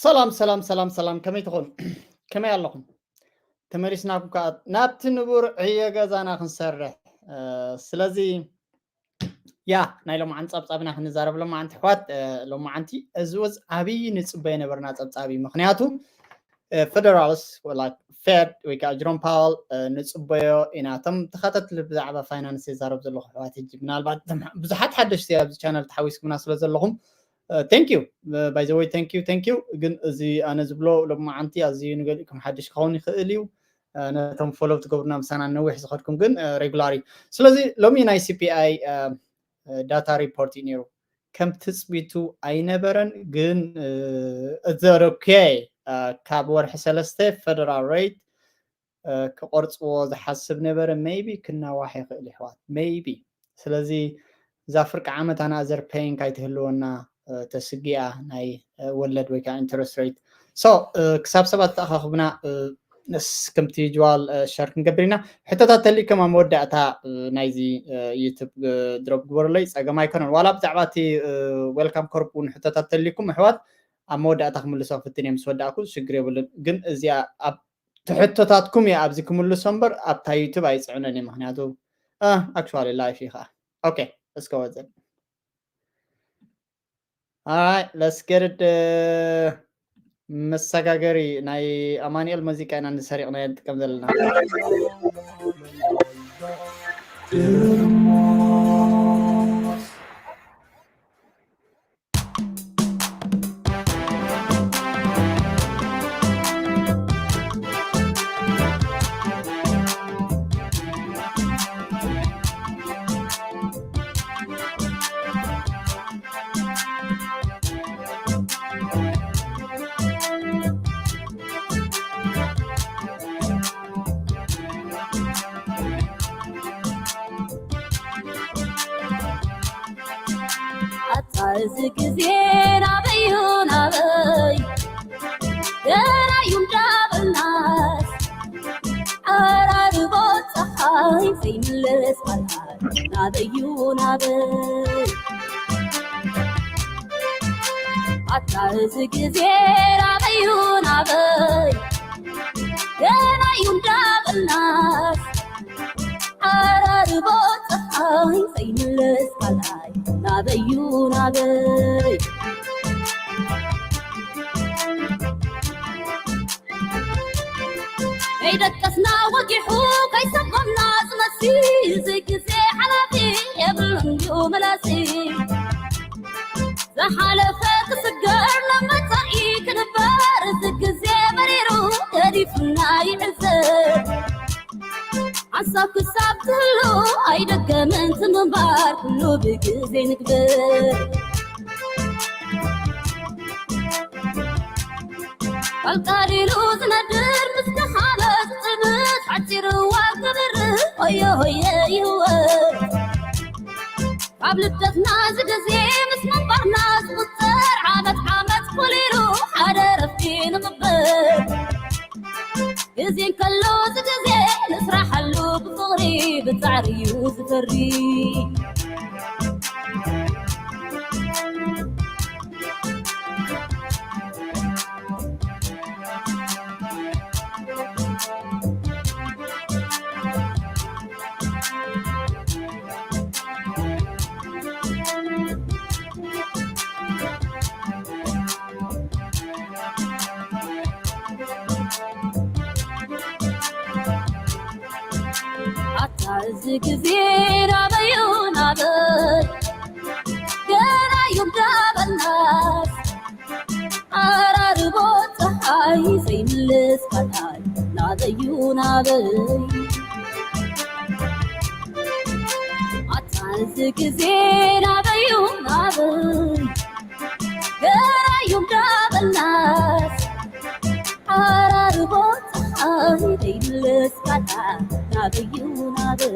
ሰላም ሰላም ሰላም ሰላም፣ ከመይ ትኾኑ? ከመይ ኣለኹም? ተመሊስናኩም ከዓ ናብቲ ንቡር ዕዮ ገዛና ክንሰርሕ። ስለዚ ያ ናይ ሎማዓንቲ ጸብጻብና ክንዛረብ ሎማዓንቲ ኣሕዋት፣ ሎማዓንቲ እዚ ወዝ ዓብዪ ንጽበዮ ነበርና ጸብጻብ እዩ። ምኽንያቱ ፌደራልስ ፌድ ወይ ከዓ ጅሮም ፓወል ንጽበዮ ኢና። እቶም ተኸታተልቲ ብዛዕባ ፋይናንስ የዛረብ ዘለኹ ኣሕዋት ሕጂ ምናልባት ብዙሓት ሓደሽቲ ኣብዚ ቻነል ተሓዊስኩምና ስለ ዘለኹም thank you by the way thank you thank you። ግን እዚ ኣነ ዝብሎ ሎማዓንቲ ኣዝዩ ንገሊእኩም ሓድሽ ክኸውን ይኽእል እዩ። ነቶም ፎሎው ትገብሩና ምሳና ነዊሕ ዝኸድኩም ግን ሬጉላሪ። ስለዚ ሎሚ ናይ ሲፒኣይ ዳታ ሪፖርት እዩ ነይሩ። ከም ትፅቢቱ ኣይነበረን፣ ግን it's okay። ካብ ወርሒ ሰለስተ ፌደራል ሬት ክቆርፅዎ ዝሓስብ ነበረ። ሜይቢ ክናዋሕ ይኽእል ይሕዋት ሜይቢ። ስለዚ እዛ ፍርቂ ዓመት ኣናዘር ፔይን ካይትህልወና ተስጊኣ ናይ ወለድ ወይ ከዓ ኢንተረስት ሬት። ሶ ክሳብ ሰባት ተኣኻኽብና ስ ከምቲ ጅዋል ሸር ክንገብር ኢና። ሕቶታት ተሊኩም ኣብ መወዳእታ ናይዚ ዩቱብ ድሮፕ ግበሩለይ፣ ፀገም ኣይኮነን። ዋላ ብዛዕባ እቲ ዌልካም ኮርፕ እውን ሕቶታት ተሊኩም ኣሕዋት ኣብ መወዳእታ ክምልሶ ክፍትን እየ ምስ ወዳእኩ ሽግር የብሉን። ግን እዚኣ ኣብ ትሕቶታትኩም እየ ኣብዚ ክምልሶ እምበር ኣብታ ዩቱብ ኣይፅዕነን እየ። ምክንያቱ ኣክቹዋሊ ላይፍ እዩ ከዓ። ኦኬ እስከ ወዘን All right, let's get it. መሰጋገሪ ናይ ኣማኑኤል ሙዚቃ ኢና ንሰሪቕና ንጥቀም ዘለና። ኣታ እዚ ግዜ ናበዩ ናበይ ገና እዩ እንዳበልናስ ዓራርቦ ፀሓይ ዘይምለስ ካልኣይ ናበዩ ናበይ ኣታ እዚ ግዜ ናበዩ ናበይ ገና እዩ እንዳበልናስ ዓራርቦ ፀሓይ ዘይምለስ ካልኣይ ናበዩ ናበይ ከይደቀስና ወጊሑ ከይሰጎምና ዝመሲ እዚ ግዜ ሓላፊ የብሉን እዩ መላሲ ዝሓለፈ ክስገር ናብ መጻኢ ክንበር እዚ ግዜ መሪሩ ገዲፉና ይዕዘብ ሓሳብ ክሳብ ትህሉ ኣይደገምን ትምንባር ኩሉ ብግዜ ንግበር ቀልቀሊሉ ዝነድር ምስ ተኻለ ዝጥምት ሓፂርዋ ክብር ሆየ ሆየ ይህወት ካብ ልደትና ዝግዜ ምስ ምንባርና ዝቁፀር ዓመት ዓመት ኮሊሉ ሓደ ረፍቲ ንቕበል ግዜ እንከሎ ዝግዜ ንስራሓሉ ብፍቕሪ ብፃዕሪ እዩ ዝፈሪ ኣታ እዚ ግዜ ናበዩ ናበይ ገና እዩ እንዳበልናስ ኣራርቦ ፀሓይ ዘይምልስ ካልኣይ ናበዩ ናበይ ኣታ እዚ ግዜ ናበዩ ናበይ ገና እዩ እንዳበልናስ ዓራርቦ ፀሓይ ዘይምልስ ካልኣይ ናበዩ ናበይ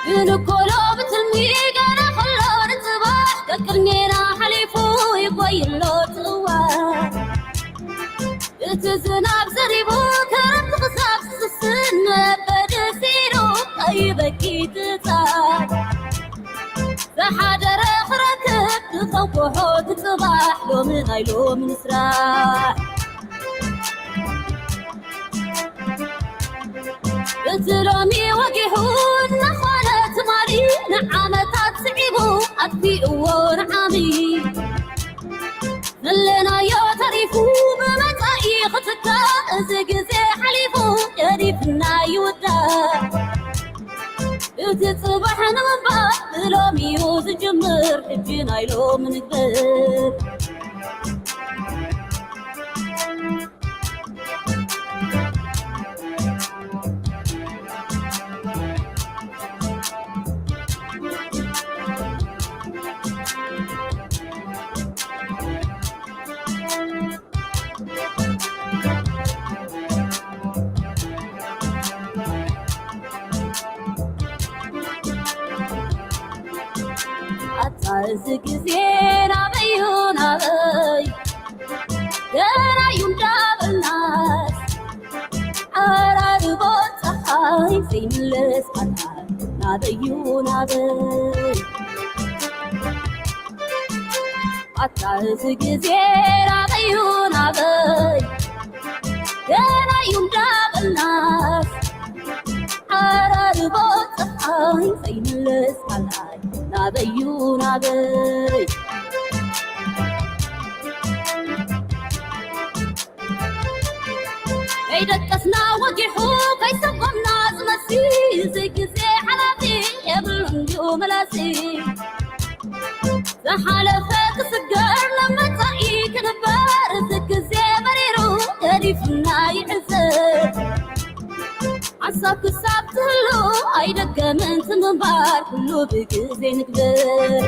ግን እኮ ሎሚ ትልሚ ገና ከሎ ንፅባሕ ከቅድሜና ሓሊፉ ይጎይሎ ፅዋ እቲ ዝናብ ዘሪቡ ክረምቲ ክሳብ ዝስስን መበዲ ሲሉ ኣይበኪ ትፃ ሎሚ ናይ ሎሚ ንስራሕ። እቲ ሎሚ ወጊሑ እናኾነ ትማሊ ንዓመታት ስዒቡ ኣጥፊእዎ ንዓሚ። ዘለናዮ ተሪፉ ብመጻኢ ክትካእ እዚ ግዜ ሓሊፉ ገዲፍና ይውዳእ። እቲ ጽባሕ ንምንባር ብሎሚ እዩ ዝጅምር፣ ሕጂ ናይ ሎሚ ንግበር። ኣታ እዚ ግዜ ናበዩ ናበይ ገና እዩ እንዳበልናስ ዓራርቦ ፀሓይ ዘይምለስ ኣታ ናበዩ ናበይ ኣታ እዚ ግዜ ናበዩ ናበይ ገና እዩ እንዳበልናስ ዓራርቦ ፀሓይ ዘይምለስ ካልኣይ ናበዩ ናበይ ከይደቀስና ወጊሑ ከይሰጎምና ዝመሲ እዚ ግዜ ሓላፊ የብሉን እዩ መላሲ ዝሓለፈ ክስገር ንመጻኢ ክንበር እዚ ግዜ መሪሩ ገዲፍና ይዕዘብ ሓሳብ ክሳብ ትህሉ ኣይደገምን ትምንባር ኩሉ ብግዜ ንግበር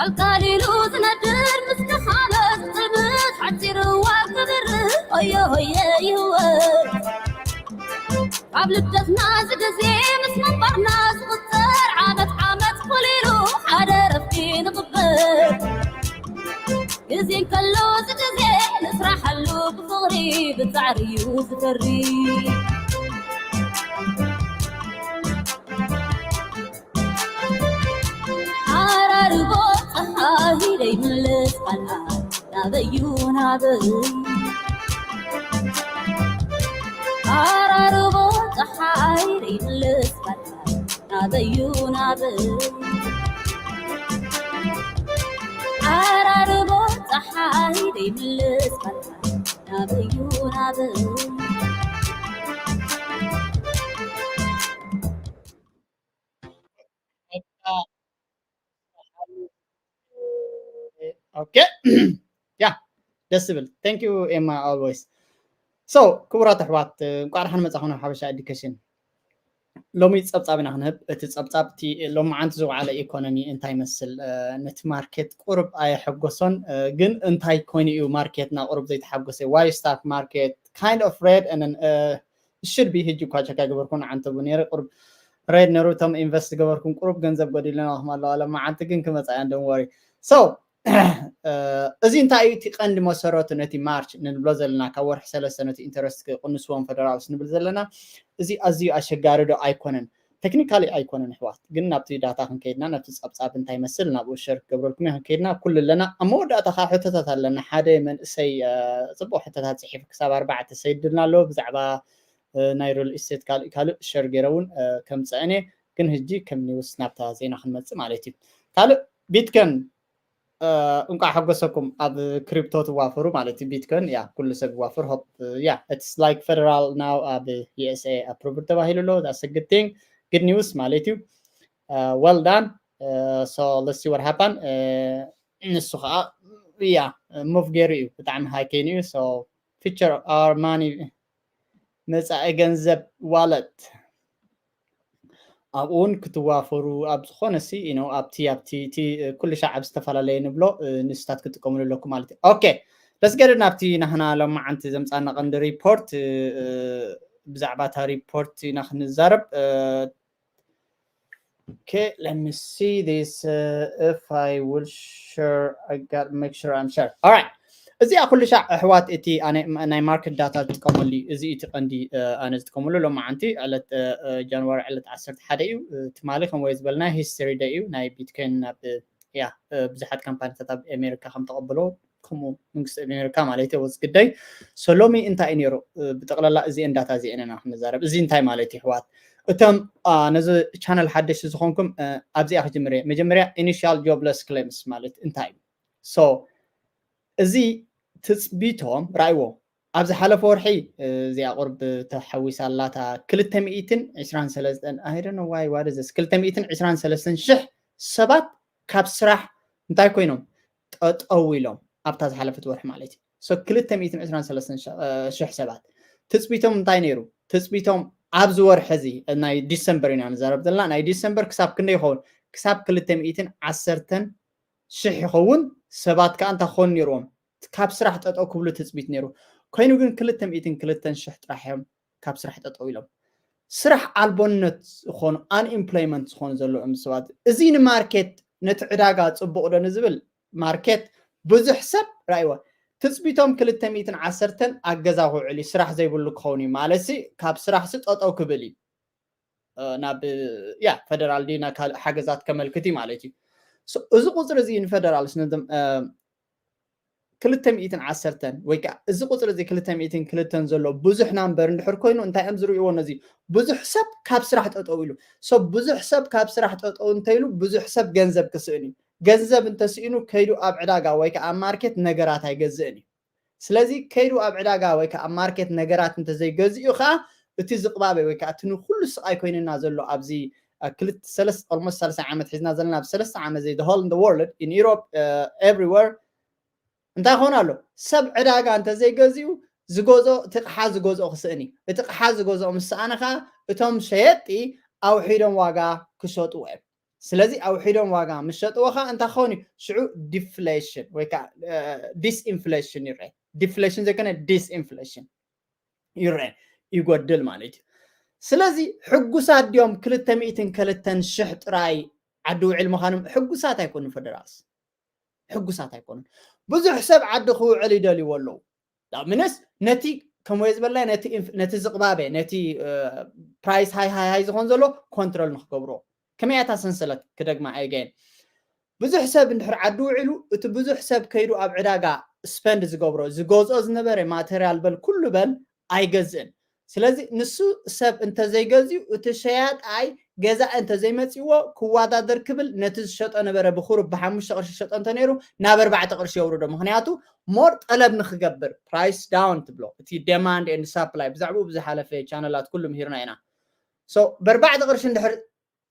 ቀልቃሊሉ ዝነድር ምስ ተኻለ ዝጥልምት ሓፂር እዋን ክብርህ ሆየ ሆየ ይህወት ካብ ልደትና ዝግዜ ምስ መንበርና ዝቁፀር ዓመት ዓመት ኮሊሉ ሓደ ረፍቲ ንቕበል ግዜ እንከሎ ዝግዜ ንስራሓሉ ብፍቕሪ ብፃዕሪ እዩ ዝፈሪ ዓራርቦ ፀሓይ ደይምልስ ካልኣ ናበዩ ናበይ ዓራርቦ ፀሓይ ደይምልስ ካልኣ ናበዩ ናበይ ዓራርቦ ፀሓይ ደይምልስ ካልኣ ናበዩ ናበይ okay yeah ደስ ዝብል thank you ኤማ always so ክቡራት ኣሕዋት እንኳዕ ደሓን መጻኹም ናብ ሓበሻ education ሎሚ ጸብጻብ ኢና ክንህብ እቲ ጸብጻብ እቲ ሎማዓንቲ ዝወዓለ ኢኮኖሚ እንታይ ይመስል ነቲ ማርኬት ቁሩብ ኣየሐጎሶን ግን እንታይ ኮይኑ እዩ ማርኬትና ቁሩብ ዘይተሓጎሰ why stock market kind of red and should be ህጂ እኳ ቸካ ገበርኩ ንዓንተቡ ነይረ ቁሩብ ሬድ ነሩ እቶም ኢንቨስት ዝገበርኩም ቁሩብ ገንዘብ ጎዲልናኹም ኣለዋ ሎማዓንቲ ግን ክመፃ እያ don't worry so እዚ እንታይ እዩ እቲ ቀንዲ መሰረቱ ነቲ ማርች ንብሎ ዘለና ካብ ወርሒ ሰለስተ ነቲ ኢንተረስት ክቅንስዎም ፈደራልስ ንብል ዘለና እዚ ኣዝዩ ኣሸጋሪ ዶ ኣይኮነን technically ኣይኮነን ኣሕዋት ግን ናብቲ ዳታ ክንከይድና ናብቲ ፀብፃብ እንታይ ይመስል ናብኡ ሸር ክገብረልኩም እየ ክንከይድና ኩሉ ኣለና ኣብ መወዳእታ ከዓ ሕቶታት ኣለና ሓደ መንእሰይ ፅቡቅ ሕቶታት ፅሒፉ ክሳብ ኣርባዕተ ሰይድልና ኣሎ ብዛዕባ ናይ ሪል ኢስቴት ካልእ ካልእ ሸር ገይረ እውን ከምፀአን እየ ግን ህጂ ከም ኒውስ ናብታ ዜና ክንመፅእ ማለት እዩ ካልእ ቢትኮን እንኳዕ ሓጎሰኩም ኣብ ክሪፕቶ ትዋፈሩ ማለት እዩ ቢትኮን ያ ኩሉ ሰብ ይዋፈር ሆፕ ያ it's like federal now ኣብ USA approved ተባሂሉ ኣሎ that's a good thing good news ማለት እዩ well done so let's see what happen ንሱ ከዓ ያ ሙቭ ገይሩ እዩ ብጣዕሚ ሃይ ኮይኑ እዩ so future our money መፃኢ ገንዘብ ዋለት ኣብኡ እውን ክትዋፈሩ ኣብ ዝኾነ ሲ ነው ኣብቲ ኣብቲ እቲ ኩሉ ሻዕ ኣብ ዝተፈላለየ ንብሎ ንስታት ክጥቀምሉ ኣለኩም ማለት እዩ okay let's get ናብቲ ናህና ሎማዓንቲ ዘምፃና ቀንዲ ሪፖርት ብዛዕባ እታ ሪፖርት ኢና ክንዛረብ okay let me see this uh, if I will share I got make sure I'm share all right እዚኣ ኩሉ ሻዕ ኣሕዋት እቲ ኣነ ናይ ማርኬት ዳታ ዝጥቀመሉ እዩ። እዚ እቲ ቀንዲ ኣነ ዝጥቀመሉ ሎማዓንቲ ዕለት ጃንዋሪ ዕለት ዓሰርተ ሓደ እዩ። ትማሊ ከም ወይ ዝበልና ሂስትሪ ደይ እዩ ናይ ቢትኮይን ናብ ያ ብዙሓት ካምፓኒታት ኣብ ኣሜሪካ ከም ተቐብሎ ከምኡ መንግስቲ ኣሜሪካ ማለት እዩ ወዝ ግዳይ። ሶ ሎሚ እንታይ እዩ ነይሩ? ብጠቕላላ እዚአን ዳታ እዚአን ኢና ክንዛረብ። እዚ እንታይ ማለት እዩ ኣሕዋት? እቶም ነዚ ቻነል ሓደሽቲ ዝኾንኩም ኣብዚኣ ክጅምር እየ። መጀመርያ ኢኒሻል ጆብለስ ክሌምስ ማለት እንታይ እዩ? ሶ እዚ ትፅቢቶም ራእይዎ ኣብ ዝሓለፈ ወርሒ እዚኣ ቁርብ ተሓዊሳ ኣላታ ክልተ ሚእትን ዕስራን ሰለስተን I don't know why what is this ክልተ ሚእትን ዕስራን ሰለስተን ሽሕ ሰባት ካብ ስራሕ እንታይ ኮይኖም ጠጠው ኢሎም ኣብታ ዝሓለፈት ወርሒ ማለት እዩ። ሶ ክልተ ሚእትን ዕስራን ሰለስተን ሽሕ ሰባት ትፅቢቶም እንታይ ነይሩ? ትፅቢቶም ኣብዚ ወርሒ እዚ ናይ ዲሰምበር ኢና ንዛረብ ዘለና ናይ ዲሰምበር ክሳብ ክንደይ ይኸውን? ክሳብ ክልተ ሚእትን ዓሰርተን ሽሕ ይኸውን ሰባት ከዓ እንታይ ክኾኑ ነይርዎም? ካብ ስራሕ ጠጠው ክብሉ ትፅቢት ነይሩ። ኮይኑ ግን ክልተ ሚእትን ክልተን ሽሕ ጥራሕ እዮም ካብ ስራሕ ጠጠው ኢሎም። ስራሕ ኣልቦነት ዝኾኑ unemployment ዝኾኑ ዘለዎም ሰባት እዚ ንማርኬት ነቲ ዕዳጋ ፅቡቕ ዶ ንዝብል ማርኬት ብዙሕ ሰብ ራእይዎ ትፅቢቶም ክልተ ሚእትን ዓሰርተን ኣብ ገዛ ክውዕል እዩ ስራሕ ዘይብሉ ክኸውን እዩ ማለት ሲ ካብ ስራሕ ሲ ጠጠው ክብል እዩ ናብ ያ ፈደራል ድዩ ናብ ካልእ ሓገዛት ከመልክት እዩ ማለት እዩ። እዚ ቁፅሪ እዚ ንፈደራል ክልተ ሚእትን ዓሰርተን ወይ ከዓ እዚ ቁፅሪ እዚ ክልተ ሚእትን ክልተን ዘሎ ብዙሕ ናምበር እንድሕር ኮይኑ እንታይ እዮም ዝርእይዎ ነዚ ብዙሕ ሰብ ካብ ስራሕ ጠጠው ኢሉ ሰብ ብዙሕ ሰብ ካብ ስራሕ ጠጠው እንተኢሉ ብዙሕ ሰብ ገንዘብ ክስእን እዩ። ገንዘብ እንተስኢኑ ከይዱ ኣብ ዕዳጋ ወይ ከዓ ኣብ ማርኬት ነገራት ኣይገዝእን እዩ። ስለዚ ከይዱ ኣብ ዕዳጋ ወይ ከዓ ኣብ ማርኬት ነገራት እንተዘይገዚኡ ከዓ እቲ ዝቕባበ ወይ ከዓ እቲ ንኩሉ ስቓይ ኮይንና ዘሎ ኣብዚ ክልተ ሰለስተ ኦልሞስት ሰለስተ ዓመት ሒዝና ዘለና ኣብ ሰለስተ ዓመት ዘይ the whole in the world in Europe everywhere እንታይ ክኾን ኣሎ? ሰብ ዕዳጋ እንተዘይገዚኡ ዝገዝኦ እቲ ቅሓ ዝገዝኦ ክስእን እዩ። እቲ ቅሓ ዝገዝኦ ምስ ሰኣነ ከዓ እቶም ሸየጥቲ ኣውሒዶም ዋጋ ክሸጥዎ እዮም። ስለዚ ኣውሒዶም ዋጋ ምስ ሸጥዎ ከዓ እንታይ ክኸውን እዩ? ሽዑ ዲፍሌሽን ወይ ከዓ ዲስኢንፍሌሽን ይረአ። ዲፍሌሽን ዘይኮነ ዲስኢንፍሌሽን ይረአ ይጎድል ማለት እዩ። ስለዚ ሕጉሳት ድዮም ክልተ ሚእትን ክልተን ሽሕ ጥራይ ዓዲ ውዕል ምዃኖም? ሕጉሳት ኣይኮኑ ፈደራልስ ሕጉሳት ኣይኮኑን። ብዙሕ ሰብ ዓዲ ክውዕል ይደልይዎ ኣለዉ። ዳምነስ ነቲ ከምወየ ዝበልና ነቲ ዝቕባበ ነቲ ፕራይስ ሃይ ሃይ ሃይ ዝኾን ዘሎ ኮንትሮል ንክገብሮ ከመይ እታ ሰንሰለት ክደግማ ኣይገይን ብዙሕ ሰብ እንድሕር ዓዲ ውዒሉ እቲ ብዙሕ ሰብ ከይዱ ኣብ ዕዳጋ ስፐንድ ዝገብሮ ዝገዝኦ ዝነበረ ማተርያል በል ኩሉ በል ኣይገዝእን። ስለዚ ንሱ ሰብ እንተዘይገዝዩ እቲ ሸያጣይ ገዛኢ እንተዘይመፅዎ ክወዳደር ክብል ነቲ ዝሸጦ ነበረ ብኩሩብ ብሓሙሽተ ቅርሺ ዝሸጦ እንተነይሩ ናብ ኣርባዕተ ቅርሺ የውርዶ። ምክንያቱ ሞር ጠለብ ንክገብር ፕራይስ ዳውን ትብሎ እቲ ዴማንድ ኤንድ ሳፕላይ ብዛዕባኡ ብዝሓለፈ ቻነላት ኩሉ ምሂርና ኢና። ሶ ብኣርባዕተ ቅርሺ እንድሕር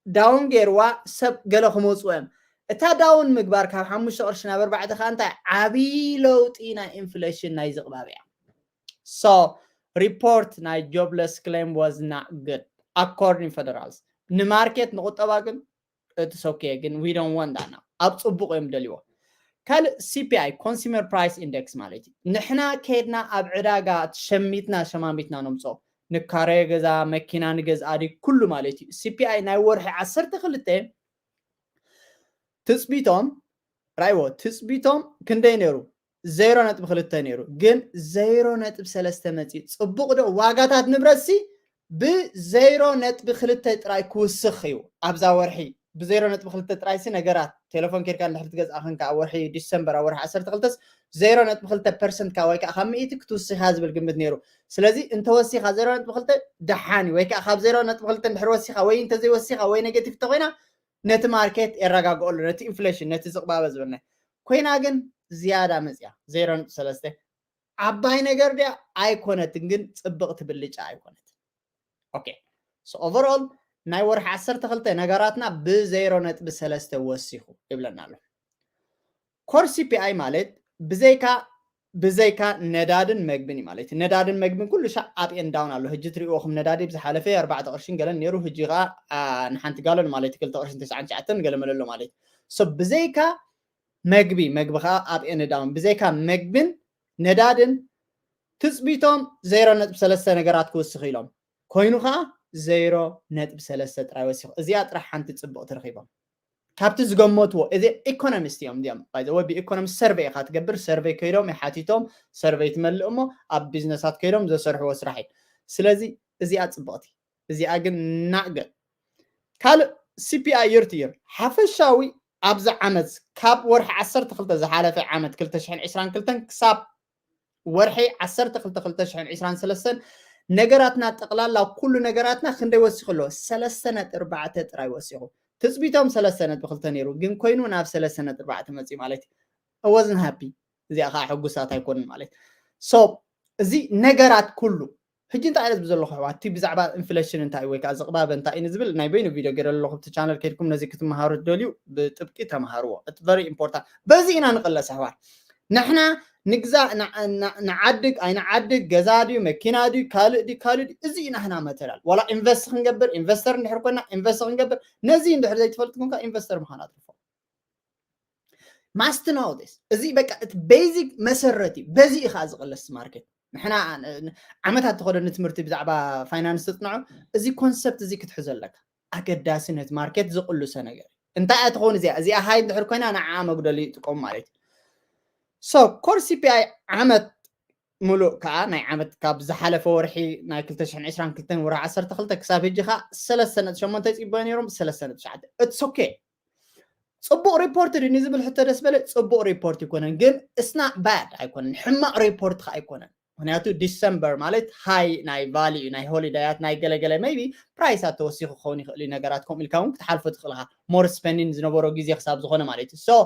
ዳውን ገይርዋ ሰብ ገለ ክመፁ እዮም። እታ ዳውን ምግባር ካብ ሓሙሽተ ቅርሺ ናብ ኣርባዕተ ከዓ እንታይ ዓብዪ ለውጢ ናይ ኢንፍሌሽን ናይ ዝቕባብ እያ። So report ናይ jobless claim was not good according federals ንማርኬት ንቁጠባ ግን እቲ ሶኬ ግን we don't want that now ኣብ ፅቡቅ እዮም ደልዎ። ካልእ C P I consumer price index ማለት እዩ። ንሕና ከድና ኣብ ዕዳጋ ሸሚትና ሸማሚትና ነምፅኦ ንካረ ገዛ መኪና ንገዝኣ ድዩ ኩሉ ማለት እዩ። C P I ናይ ወርሒ ዓሰርተ ክልተ ትፅቢቶም ራይዎ ትፅቢቶም ክንደይ ነይሩ? ዜሮ ነጥቢ ክልተ ነይሩ ግን ዜሮ ነጥቢ ሰለስተ መፂኡ። ፅቡቕ ዶ ዋጋታት ንብረት ሲ ብዜሮ ነጥቢ ክልተ ጥራይ ክውስኽ እዩ ኣብዛ ወርሒ። ብዜሮ ነጥቢ ክልተ ጥራይ ሲ ነገራት ቴሌፎን ኬድካ እንድሕር ትገዝኣ ክንካ ኣብ ወርሒ ዲሰምበር ኣብ ወርሒ ዓሰርተ ክልተስ ዜሮ ነጥቢ ክልተ ፐርሰንት ወይ ከዓ ካብ ሚእቲ ክትውስኻ ዝብል ግምት ነይሩ። ስለዚ እንተወሲኻ ዜሮ ነጥቢ ክልተ ደሓን እዩ ወይ ከዓ ካብ ዜሮ ነጥቢ ክልተ እንድሕር ወሲኻ ወይ እንተዘይወሲኻ ወይ ኔጌቲቭ እንተኮይና ነቲ ማርኬት የረጋግኦ ኣሎ ነቲ ኢንፍሌሽን ነቲ ዝቕባበ ዝበልና ኮይና ግን ዝያዳ መፅያ ዜሮ ነጥቢ ሰለስተ ዓባይ ነገር ድያ ኣይኮነትን ግን ፅብቕቲ ብልጫ ኣይኮነትን። ኦኬ ሶ ኦቨርኦል ናይ ወርሒ ዓሰርተ ክልተ ነገራትና ብዜሮ ነጥቢ ሰለስተ ወሲኹ ይብለና ኣሎ። ኮር C P I ማለት ብዘይካ ብዘይካ ነዳድን መግብን እዩ ማለት እዩ። ነዳድን መግብን ኩሉ ሻዕ up and down ኣሎ። ህጂ ትሪእዎ ከም ነዳዲ ብዝሓለፈ ኣርባዕተ ቅርሽን ገለን ነይሩ፣ ህጂ ከዓ ንሓንቲ ጋሎን ማለት እዩ ክልተ ቅርሽን ተስዓን ትሽዓተን ገለ መለሎ ማለት እዩ። ሶ ብዘይካ መግቢ መግቢ ከዓ up and down ብዘይካ መግብን ነዳድን ትፅቢቶም ዜሮ ነጥቢ ሰለስተ ነገራት ክውስኽ ኢሎም ኮይኑ ከዓ ዜሮ ነጥቢ ሰለስተ ጥራይ ወሲኹ። እዚኣ ጥራሕ ሓንቲ ፅብቕቲ ረኺቦም። ካብቲ ዝገመትዎ እዚ ኢኮኖሚስት እዮም እዚኦም ባይዘወ ብኢኮኖሚ ሰርቨይ ኢካ ትገብር ሰርቨይ ከይዶም ይሓቲቶም ሰርቨይ ትመልእ እሞ ኣብ ቢዝነሳት ከይዶም ዘሰርሕዎ ስራሕ እዩ ስለዚ እዚኣ ፅብቕቲ እዚኣ ግን ናእገ ካልእ ሲፒኣይ ይርትይር ሓፈሻዊ ኣብዚ ዓመት ካብ ወርሒ ዓሰርተ ክልተ ዝሓለፈ ዓመት ክልተ ሽሕን ዕስራን ክልተን ክሳብ ወርሒ ዓሰርተ ክልተ ክልተ ሽሕን ዕስራን ሰለስተን ነገራትና ጠቕላላ ኩሉ ነገራትና ክንደይ ወሲኹ ኣለዎ ሰለስተ ነጥቢ ኣርባዕተ ጥራይ ወሲኹ ትፅቢቶም ሰለስተ ነጥቢ ክልተ ነይሩ ግን ኮይኑ ናብ ሰለስተ ነጥቢ ኣርባዕተ መፅኡ ማለት እዩ wasn't happy እዚኣ ከዓ ሕጉሳት ኣይኮንን ማለት so እዚ ነገራት ኩሉ ሕጂ እንታይ ዓይነት ብዘለኹ ኣሕዋት እቲ ብዛዕባ ኢንፍሌሽን እንታይ ወይ ከዓ ዝቕባበ እንታይ እዩ ንዝብል ናይ በይኑ ቪድዮ ገይረ ኣለኹ ብቲ ቻነል ከድኩም ነዚ ክትመሃሩ ትደልዩ ብጥብቂ ተምሃርዎ እቲ very important በዚ ኢና ንቕለስ ኣሕዋት ንሕና ንግዛእ ንዓድግ ኣይንዓድግ ገዛ ድዩ መኪና ድዩ ካልእ ድዩ ካልእ ድዩ እዚ እዩ ናህና መተሪያል ዋላ ኢንቨስት ክንገብር ኢንቨስተር እንድሕር ኮይና ኢንቨስት ክንገብር ነዚ እንድሕር ዘይትፈልጥ ኮንካ ኢንቨስተር ምዃን ኣትርፎ must know this እዚ በቃ እቲ ቤዚክ መሰረት እዩ በዚ እዩ ከዓ ዝቕለስ ማርኬት ንሕና ዓመታት ተኸደ ንትምህርቲ ብዛዕባ ፋይናንስ ትፅንዖ እዚ ኮንሰፕት እዚ ክትሕዞ ኣለካ ኣገዳሲ ነቲ ማርኬት ዝቕልሶ ነገር እንታይ እያ ትኸውን እዚኣ እዚኣ ሃይ እንድሕር ኮይና ንዓ መጉደሊ ይጥቀሙ ማለት እዩ so core CPI ዓመት ሙሉእ ከዓ ናይ ዓመት ካብ ዝሓለፈ ወርሒ ናይ ክልተ ሽሕን ዕስራን ክልተን ወርሒ ዓሰርተ ክልተ ክሳብ ሕጂ ከዓ ሰለስተ ነጥቢ ሸሞንተ ይፅበዩ ነይሮም ሰለስተ ነጥቢ ትሽዓተ it's okay ፅቡቕ ሪፖርት ድዩ ንዝብል ሕቶ ደስ በለ ፅቡቕ ሪፖርት ይኮነን ግን it's not bad ኣይኮነን ሕማቕ ሪፖርት ከዓ ኣይኮነን ምክንያቱ ዲሰምበር ማለት ሃይ ናይ ቫልዩ ናይ ሆሊዳያት ናይ ገለገለ maybe ፕራይሳት ተወሲኹ ክኸውን ይኽእል እዩ ነገራት ከምኡ ኢልካ እውን ክትሓልፎ ትኽእል ኢኻ more spending ዝነበሮ ግዜ ክሳብ ዝኾነ ማለት እዩ so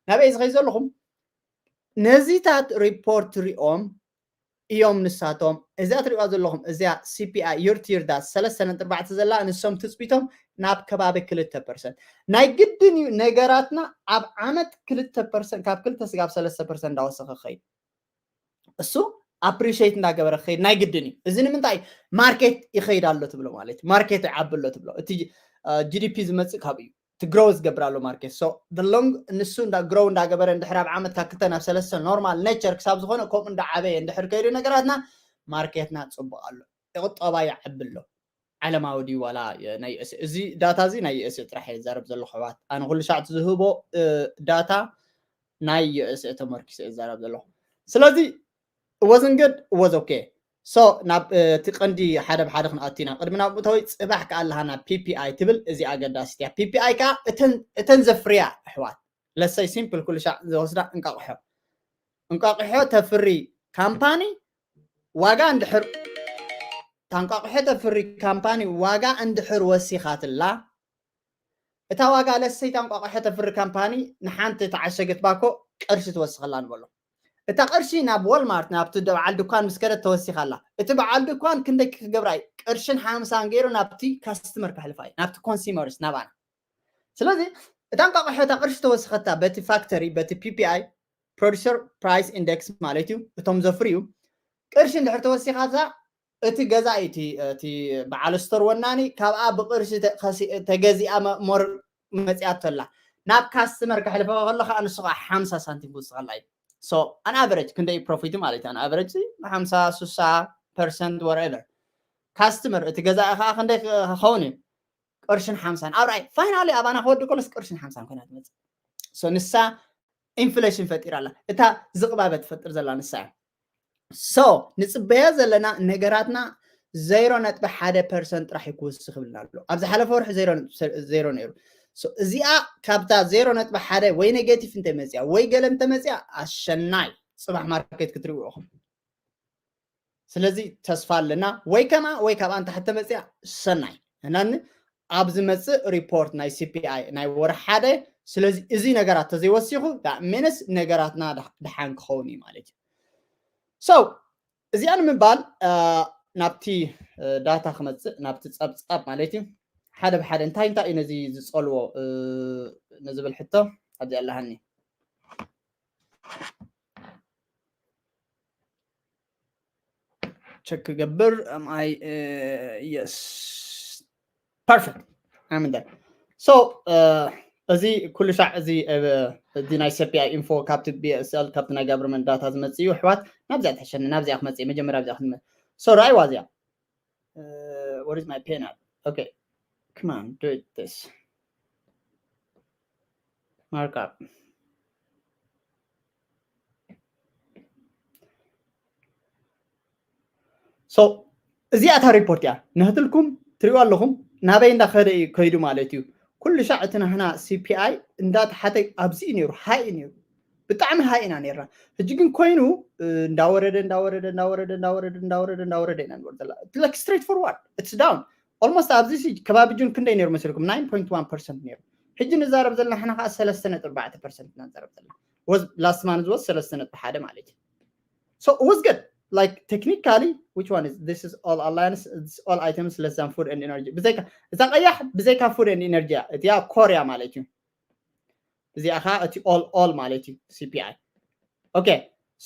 ናበይ ዝኸይ ዘለኹም ነዚታት ሪፖርት ሪኦም እዮም ንሳቶም እዚኣ ትሪእዋ ዘለኹም እዚኣ CPI year to year data ሰለስተ ነጥቢ ኣርባዕተ ዘላ ንሶም ትፅቢቶም ናብ ከባቢ ክልተ ፐርሰንት ናይ ግድን እዩ ነገራትና ኣብ ዓመት ክልተ ፐርሰንት ካብ ክልተ ስጋብ ሰለስተ ፐርሰንት እንዳወሰኸ ክኸይድ እሱ appreciate እንዳገበረ ክኸይድ ናይ ግድን እዩ እዚ ንምንታይ ማርኬት ይኸይድ ኣሎ ትብሎ ማለት እዩ ማርኬት ይዓቢ ኣሎ ትብሎ እቲ GDP ዝመፅእ ካብ እዩ እቲ grow ዝገብር ኣሎ ማርኬት so the long ንሱ እንዳ grow እንዳገበረ እንድሕር ኣብ ዓመት ካብ ክልተ ናብ ሰለስተ normal nature ክሳብ ዝኾነ ከምኡ እንዳዓበየ እንድሕር ከይዱ ነገራትና ማርኬትና ፅቡቕ ኣሎ ቁጠባ ይዓቢ ኣሎ ዓለማዊ ድዩ ዋላ ናይ USA እዚ ዳታ እዚ ናይ USA ጥራሕ እየ ዝዛረብ ዘለኹ ኣሕዋት ኣነ ኩሉ ሻዕ ዝህቦ ዳታ ናይ USA ተመርኪሰ እየ ዝዛረብ ዘለኹ ስለዚ wasn't good was okay so ናብ እቲ ቀንዲ ሓደ ብሓደ ክንኣቱ ኢና ቅድሚ ናብ ምእታዊ ፅባሕ ከዓ ኣለሃና PPI ትብል እዚ ኣገዳሲት እያ PPI ከዓ እተን ዘፍርያ ኣሕዋት let's say simple ኩሉ ሻዕ ዝወስዳ እንቃቕሖ እንቃቕሖ ተፍሪ ካምፓኒ ዋጋ እንድሕር ታንቋቕሖ ተፍሪ ካምፓኒ ዋጋ እንድሕር ወሲኻትላ እታ ዋጋ ለሰይ ታንቋቕሖ ተፍሪ ካምፓኒ ንሓንቲ ተዓሸገት ባኮ ቅርሺ ትወስኸላ ንበሎ እታ ቅርሺ ናብ ወልማርት ናብቲ በዓል ድኳን ምስ ከደት ተወሲኻ ኣላ እቲ በዓል ድኳን ክንደይ ክገብራ እዩ ቅርሽን ሓምሳን ገይሩ ናብቲ ካስትመር ከሕልፋ እዩ ናብቲ ኮንሱመርስ ናባና ስለዚ እታ እንቋቕሖ እታ ቅርሺ ተወስኸታ በቲ ፋክተሪ በቲ PPI producer price index ማለት እዩ እቶም ዘፍርዩ ቅርሺ እንድሕር ተወሲኻታ እቲ ገዛኢ እቲ በዓል ስቶር ወናኒ ካብኣ ብቅርሺ ተገዚኣ ሞር መፅያቶ ኣላ ናብ ካስትመር ከሕልፈ ከሎ ከዓ ንሱ ከዓ ሓምሳ ሳንቲም ክውስኸላ እዩ so an average ክንደይ ፕሮፊት ማለት እዩ an average ሓምሳ ስሳ ፐርሰንት whatever ካስትመር እቲ ገዛኢ ከዓ ክንደይ ክኸውን እዩ ቅርሽን ሓምሳን ኣብ ርኣይ finally ኣባና ክወዲ ከሎስ ቅርሽን ሓምሳን ኮይና ትመፅእ ንሳ ኢንፍሌሽን ፈጢራ ኣላ እታ ዝቕባበ ትፈጥር ዘላ ንሳ እያ so ንፅበያ ዘለና ነገራትና ዜሮ ነጥቢ ሓደ ፐርሰንት ጥራሕ እዩ ክውስኽ ይብልና ኣሎ ኣብ ዝሓለፈ ወርሒ ዜሮ ነይሩ እዚኣ ካብታ ዜሮ ነጥቢ ሓደ ወይ ኔጌቲቭ እንተመፅያ ወይ ገለ እንተመፅያ ኣሸናይ ፅባሕ ማርኬት ክትሪእዎ ኢኹም ስለዚ ተስፋ ኣለና ወይ ከማ ወይ ካብኣ እንተ ተመፅያ ሰናይ እና ኣብ ዝመፅእ ሪፖርት ናይ CPI ናይ ወርሒ ሓደ ስለዚ እዚ ነገራት ተዘይወሲኹ ሚንስ ነገራትና ድሓን ክኸውን እዩ ማለት እዩ so እዚኣ ንምባል ናብቲ ዳታ ክመፅእ ናብቲ ፀብፃብ ማለት እዩ ሓደ ብሓደ እንታይ እንታይ እዩ ነዚ ዝፀልዎ ንዝብል ሕቶ ኣብዚ ኣለሃኒ ቸክ ክገብር am I yes perfect I'm there so እዚ ኩሉ ሻዕ እዚ እዚ ናይ CPI info ካብቲ BSL ካብቲ ናይ government data ዝመጽእ እዩ ኣሕዋት ናብዚኣ ትሕሸኒ ናብዚኣ ክመጽእ መጀመርያ ኣብዚኣ ክንመ so ራእይዋ እዚኣ what is my pen okay come on do it this markup so እዚኣ እታ ሪፖርት እያ። ንክትልኩም ትሪእዋ ኣለኹም ናበይ እንዳኸደ እዩ ከይዱ ማለት እዩ። ኩሉ ሻዕ እቲ ናህና ሲፒኣይ እንዳተሓተ ኣብዚ እዩ ነይሩ፣ ሃይ እዩ ነይሩ፣ ብጣዕሚ ሃይ ኢና ነርና። ሕጂ ግን ኮይኑ እንዳወረደ እንዳወረደ እንዳወረደ እንዳወረደ እንዳወረደ እንዳወረደ ኢና ንበር ዘላ like straight forward it's down almost ኣብዚ ከባቢ ጁን ክንደይ ነይሩ መስልኩም? Nine point one percent ነይሩ። ሕጂ ንዛረብ ዘለና ንሕና ከዓ ሰለስተ ነጥቢ ኣርባዕተ ፐርሰንት ኢና ንዛረብ ዘለና። Was last month was ሰለስተ ነጥቢ ሓደ ማለት እዩ። So it was good. Like technically, which one is this? Is all alliance, it's all items less than food and energy. ብዘይካ እዛ ቀያሕ ብዘይካ food and energy እያ። እቲያ ኮርያ ማለት እዩ። እዚኣ ከዓ እቲ all all ማለት እዩ ሲፒኣይ። Okay,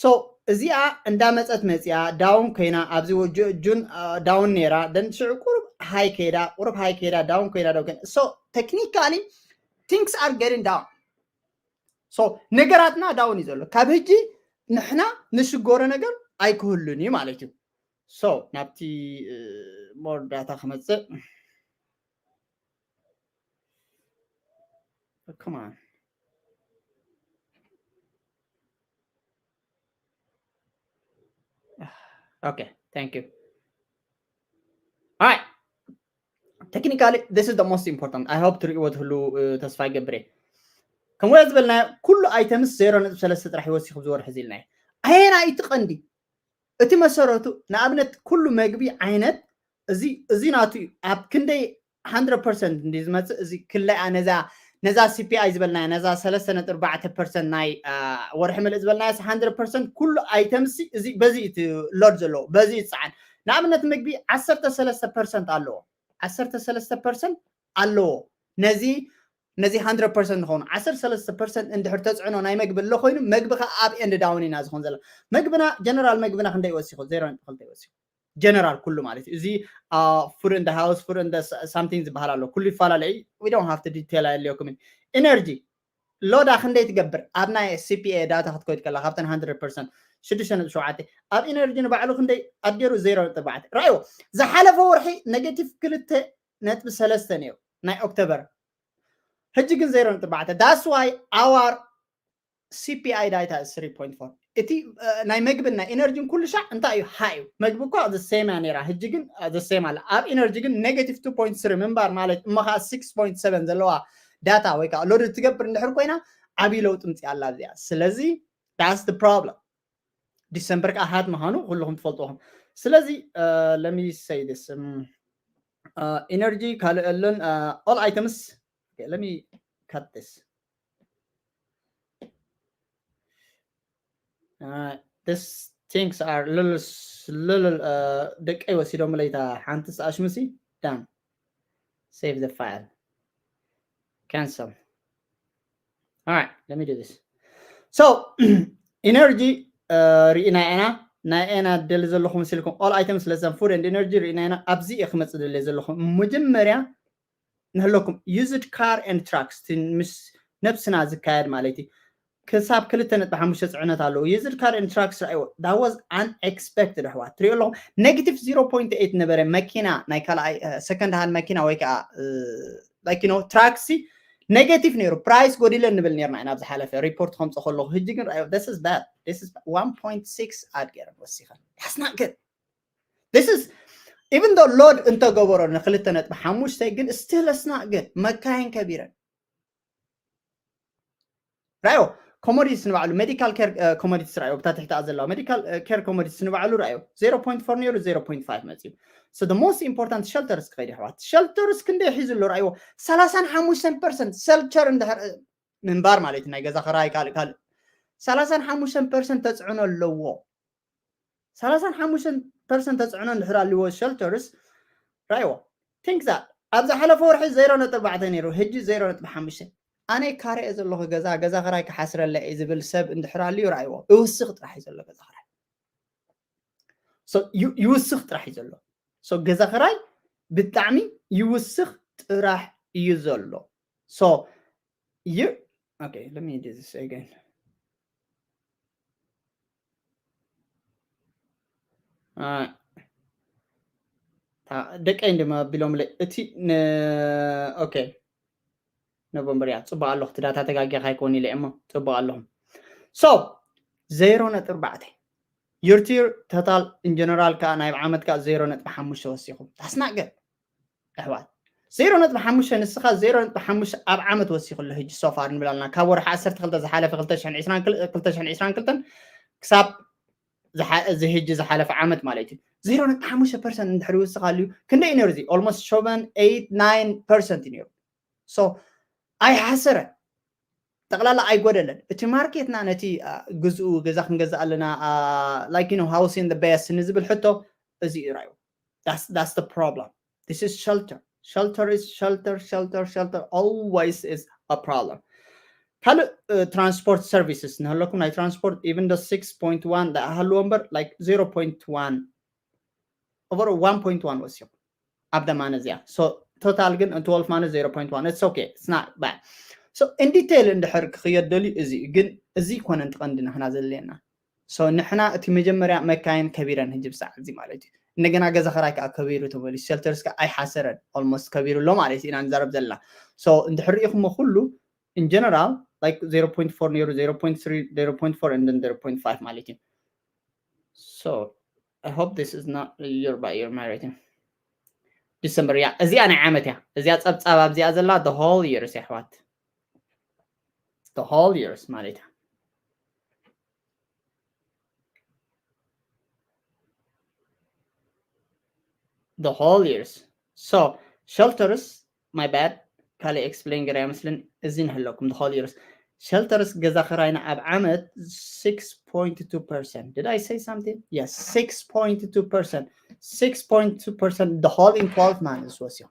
so እዚኣ እንዳመፀት መፂኣ ዳውን ኮይና ኣብዚ ጁን ዳውን ነይራ። ደን ሽዑ ቁሩብ ሃይ ከይዳ ቁሩብ ሃይ ከይዳ ዳውን ኮይና ዳውን ኮይና so technically things are getting down. So ነገራትና ዳውን እዩ ዘሎ። ካብ ሕጂ ንሕና ንሽጎረ ነገር ኣይክህሉን እዩ ማለት እዩ። So ናብቲ more data ክመፅእ come on. Okay, thank you. All right. Technically, this is the most important. I hope ትሪእዎ ትህሉ ተስፋ ይገብር እየ። ከምኡ ዝበልናዮ ኩሉ items ዜሮ ነጥቢ ሰለስተ ጥራሕ ይወሲኹ ዝወርሒ እዚ ኢልናዮ። ኣየናይ እቲ ቀንዲ እቲ መሰረቱ ንኣብነት ኩሉ መግቢ ዓይነት እዚ እዚ ናቱ እዩ። ኣብ ክንደይ hundred percent እንዲ ዝመፅእ እዚ ክለኣ ነዛ ነዛ ሲፒኣይ ዝበልናያ ነዛ ሰለስተ ነጥቢ ኣርባዕተ ፐርሰንት ናይ ወርሒ ምልእ ዝበልናያ hundred percent ኩሉ items እዚ በዚ እቲ load ዘለዎ በዚ ይፀዓን። ንኣብነት ምግቢ ዓሰርተ ሰለስተ ፐርሰንት ኣለዎ ዓሰርተ ሰለስተ ፐርሰንት ኣለዎ ነዚ ነዚ hundred percent ንኸውን ዓሰርተ ሰለስተ ፐርሰንት እንድሕር ተፅዕኖ ናይ መግቢ ኣሎ ኮይኑ መግቢ ከዓ up and down ኢና ዝኾን ዘላ። መግብና ጀነራል መግብና ክንደይ ወሲኹ ዜሮ ነጥቢ ክልተ ወሲኹ ጀነራል ኩሉ ማለት እዩ። እዚ food in the house food in the something ዝበሃል ኣሎ ኩሉ ይፈላለ እዩ። We don't have to detail ኣየድልየኩምን። Energy load ኣ ክንደይ ትገብር ኣብ ናይ ሲፒኤ data ክትከይድ ከላ ካብተን hundred percent ሽዱሽተ ነጥቢ ሸውዓተ ኣብ energy ንባዕሉ ክንደይ ኣድገሩ ዜሮ ነጥቢ ኣርባዕተ ራእዮ። ዝሓለፈ ወርሒ negative ክልተ ነጥቢ ሰለስተ ነይሩ ናይ ኦክቶበር ሕጂ ግን ዜሮ ነጥቢ ኣርባዕተ that's why our C P I data is three point four። እቲ ናይ መግብን ናይ ኢነርጂን ኩሉ ሻዕ እንታይ እዩ ሃይ እዩ። መግቢ እኳ the same እያ ነይራ፣ ሕጂ ግን the same ኣላ። ኣብ ኢነርጂ ግን negative two point three ምንባር ማለት እሞ ከዓ six point seven ዘለዋ ዳታ ወይ ከዓ ሎድ ትገብር እንድሕር ኮይና ዓብዪ ለውጢ ምፅእ ኣላ እዚኣ። ስለዚ that's the problem። ዲሰምበር ከዓ ሃት ምዃኑ ኩልኹም ትፈልጥዎም። ስለዚ let me say this ኢነርጂ ካልእ ኣለን all items let me cut this this things are little little ደቀይ ወሲዶም ለይታ ሓንቲ ሰኣሽምሲ done save the file cancel all right let me do this so energy ርኢና ኢና ናይ ኤና ደሊ ዘለኹም ስልኩም all items less than food and energy ርኢና ኢና ኣብዚ እየ ክመፅእ ደለ ዘለኹም መጀመርያ ንህለኩም used car and trucks ምስ ነብስና ዝካየድ ማለት እዩ ክሳብ ክልተ ነጥቢ ሓሙሽተ ፅዕነት ኣለዎ used car and trucks ራእይዎ that was unexpected ኣሕዋት ትሪኦ ኣለኹም negative zero point eight ነበረ መኪና ናይ ካልኣይ second hand መኪና ወይ ከዓ like you know trucks negative ነይሩ price ጎዲለ ንብል ነርና ኢና ኣብ ዝሓለፈ report ከምፀ ከለኹ ህጂ ግን ራእዮ this is bad this is one point six ኣድገረ ወሲኸ that's not good this is even though load እንተገበሮ ንክልተ ነጥቢ ሓሙሽተ ግን still it's not good መካይን ከቢረን ራዮ commodities ንባዕሉ medical care commodities ራዮ ብታ ትሕቲ ዘለዋ medical care commodities ንባዕሉ ራዮ zero point four ነይሩ zero point five መፅዩ so the most important shelters ክኸይድ ኣሕዋት shelters ክንደይ ሒዙ ኣሎ ራዮ ሰላሳን ሓሙሽተን percent shelter እንድሕር ምንባር ማለት ናይ ገዛ ክራይ ካልእ ካልእ ሰላሳን ሓሙሽተን percent ተፅዕኖ ኣለዎ ሰላሳን ሓሙሽተን percent ተፅዕኖ እንድሕር ኣለዎ shelters ራዮ think that ኣብ ዝሓለፈ ወርሒ ዜሮ ነጥቢ ኣርባዕተ ነይሩ ህጂ ዜሮ ነጥቢ ሓሙሽተ ኣነ ካረየ ዘለኹ ገዛ ገዛ ክራይ ክሓስረለ እዩ ዝብል ሰብ እንድሕር ኣልዩ ራእይዎ እውስኽ ጥራሕ እዩ ዘሎ ገዛ ክራይ ይውስኽ ጥራሕ እዩ ዘሎ ገዛ ክራይ ብጣዕሚ ይውስኽ ጥራሕ እዩ ዘሎ so you okay let me do this again ደቀይ እንድማ ኣቢሎምለይ እቲ okay ኖቨምበር እያ። ጽቡቕ ኣለኹ፣ እቲ ዳታ ተጋጊኻ ኣይኮን ኢለ እሞ ጽቡቕ ኣለኹም። So ዜሮ ነጥቢ ኣርባዕተ your tier total in general ከኣ ናይ ዓመት ከኣ ዜሮ ነጥቢ ሓሙሽተ ወሲኹም። That's not good ኣሕዋት። ዜሮ ነጥቢ ሓሙሽተ ንስኻ ዜሮ ነጥቢ ሓሙሽተ ኣብ ዓመት ወሲኹ ኣሎ። ሕጂ so far ንብል ኣለና ካብ ወርሒ ዓሰርተ ክልተ ዝሓለፈ ክልተ ሽሕን ዕስራን ክል- ክልተ ሽሕን ዕስራን ክልተን ክሳብ ዝሓ- እዚ ሕጂ ዝሓለፈ ዓመት ማለት እዩ። ዜሮ ነጥቢ ሓሙሽተ ፐርሰንት እንድሕር ይውስኽ ኣልዩ ክንደይ እዩ ነይሩ? እዚ almost seven eight nine percent እዩ ነይሩ። So ኣይሓሰረን፣ ጠቕላላ ኣይጎደለን። እቲ ማርኬትና ነቲ አ፣ ግዝኡ ገዛ ክንገዝእ ኣለና like you know housing the best ንዝብል ሕቶ እዚ እዩ ራዩ። That's, that's the problem. This is shelter. Shelter is shelter, shelter, shelter. Always is a problem. ካልእ ትራንስፖርት ሰርቪስስ ንህለኩም ናይ ትራንስፖርት even the six point one ዝኣሃልዎ እምበር like zero point one over one point one ወሲኹ ኣብ ደማነ እዚኣ። So total ግን twelve minus zero point one, it's okay, it's not bad. So in detail እንድሕር ክኽየድ ደልዩ እዚ ግን እዚ ይኮነን ትቐንዲ ንሕና ዘድልየና። So ንሕና እቲ መጀመርያ መካይን ከቢረን ህጂ ብሰዓት እዚ ማለት እዩ። እንደገና ገዛ ኸራይ ከዓ ከቢሩ ተመሊሱ፣ ሸልተርስ ከዓ ኣይሓሰረን፣ almost ከቢሩ ኣሎ ማለት ኢና ንዛረብ ዘለና። So እንድሕር ርኢኹሞ ኩሉ in general like zero point four ነይሩ፣ zero point three, zero point four and then zero point five ማለት እዩ። So I hope this is not your by your my rating. ዲሰምበር እያ እዚኣ፣ ናይ ዓመት እያ እዚኣ፣ ፀብፃብ ኣብዚኣ ዘላ the whole years የሕዋት፣ the whole years ማለት እያ። The whole years. So shelters, my bad, ካልእ explain ገይረ ኣይመስልን። እዚ ንህለኩም the whole years. Shelters ገዛ ክራይና ኣብ ዓመት six point two percent. Did I say something? Yes, six point two percent. Six point two percent the whole in twelve months ወሲኹ።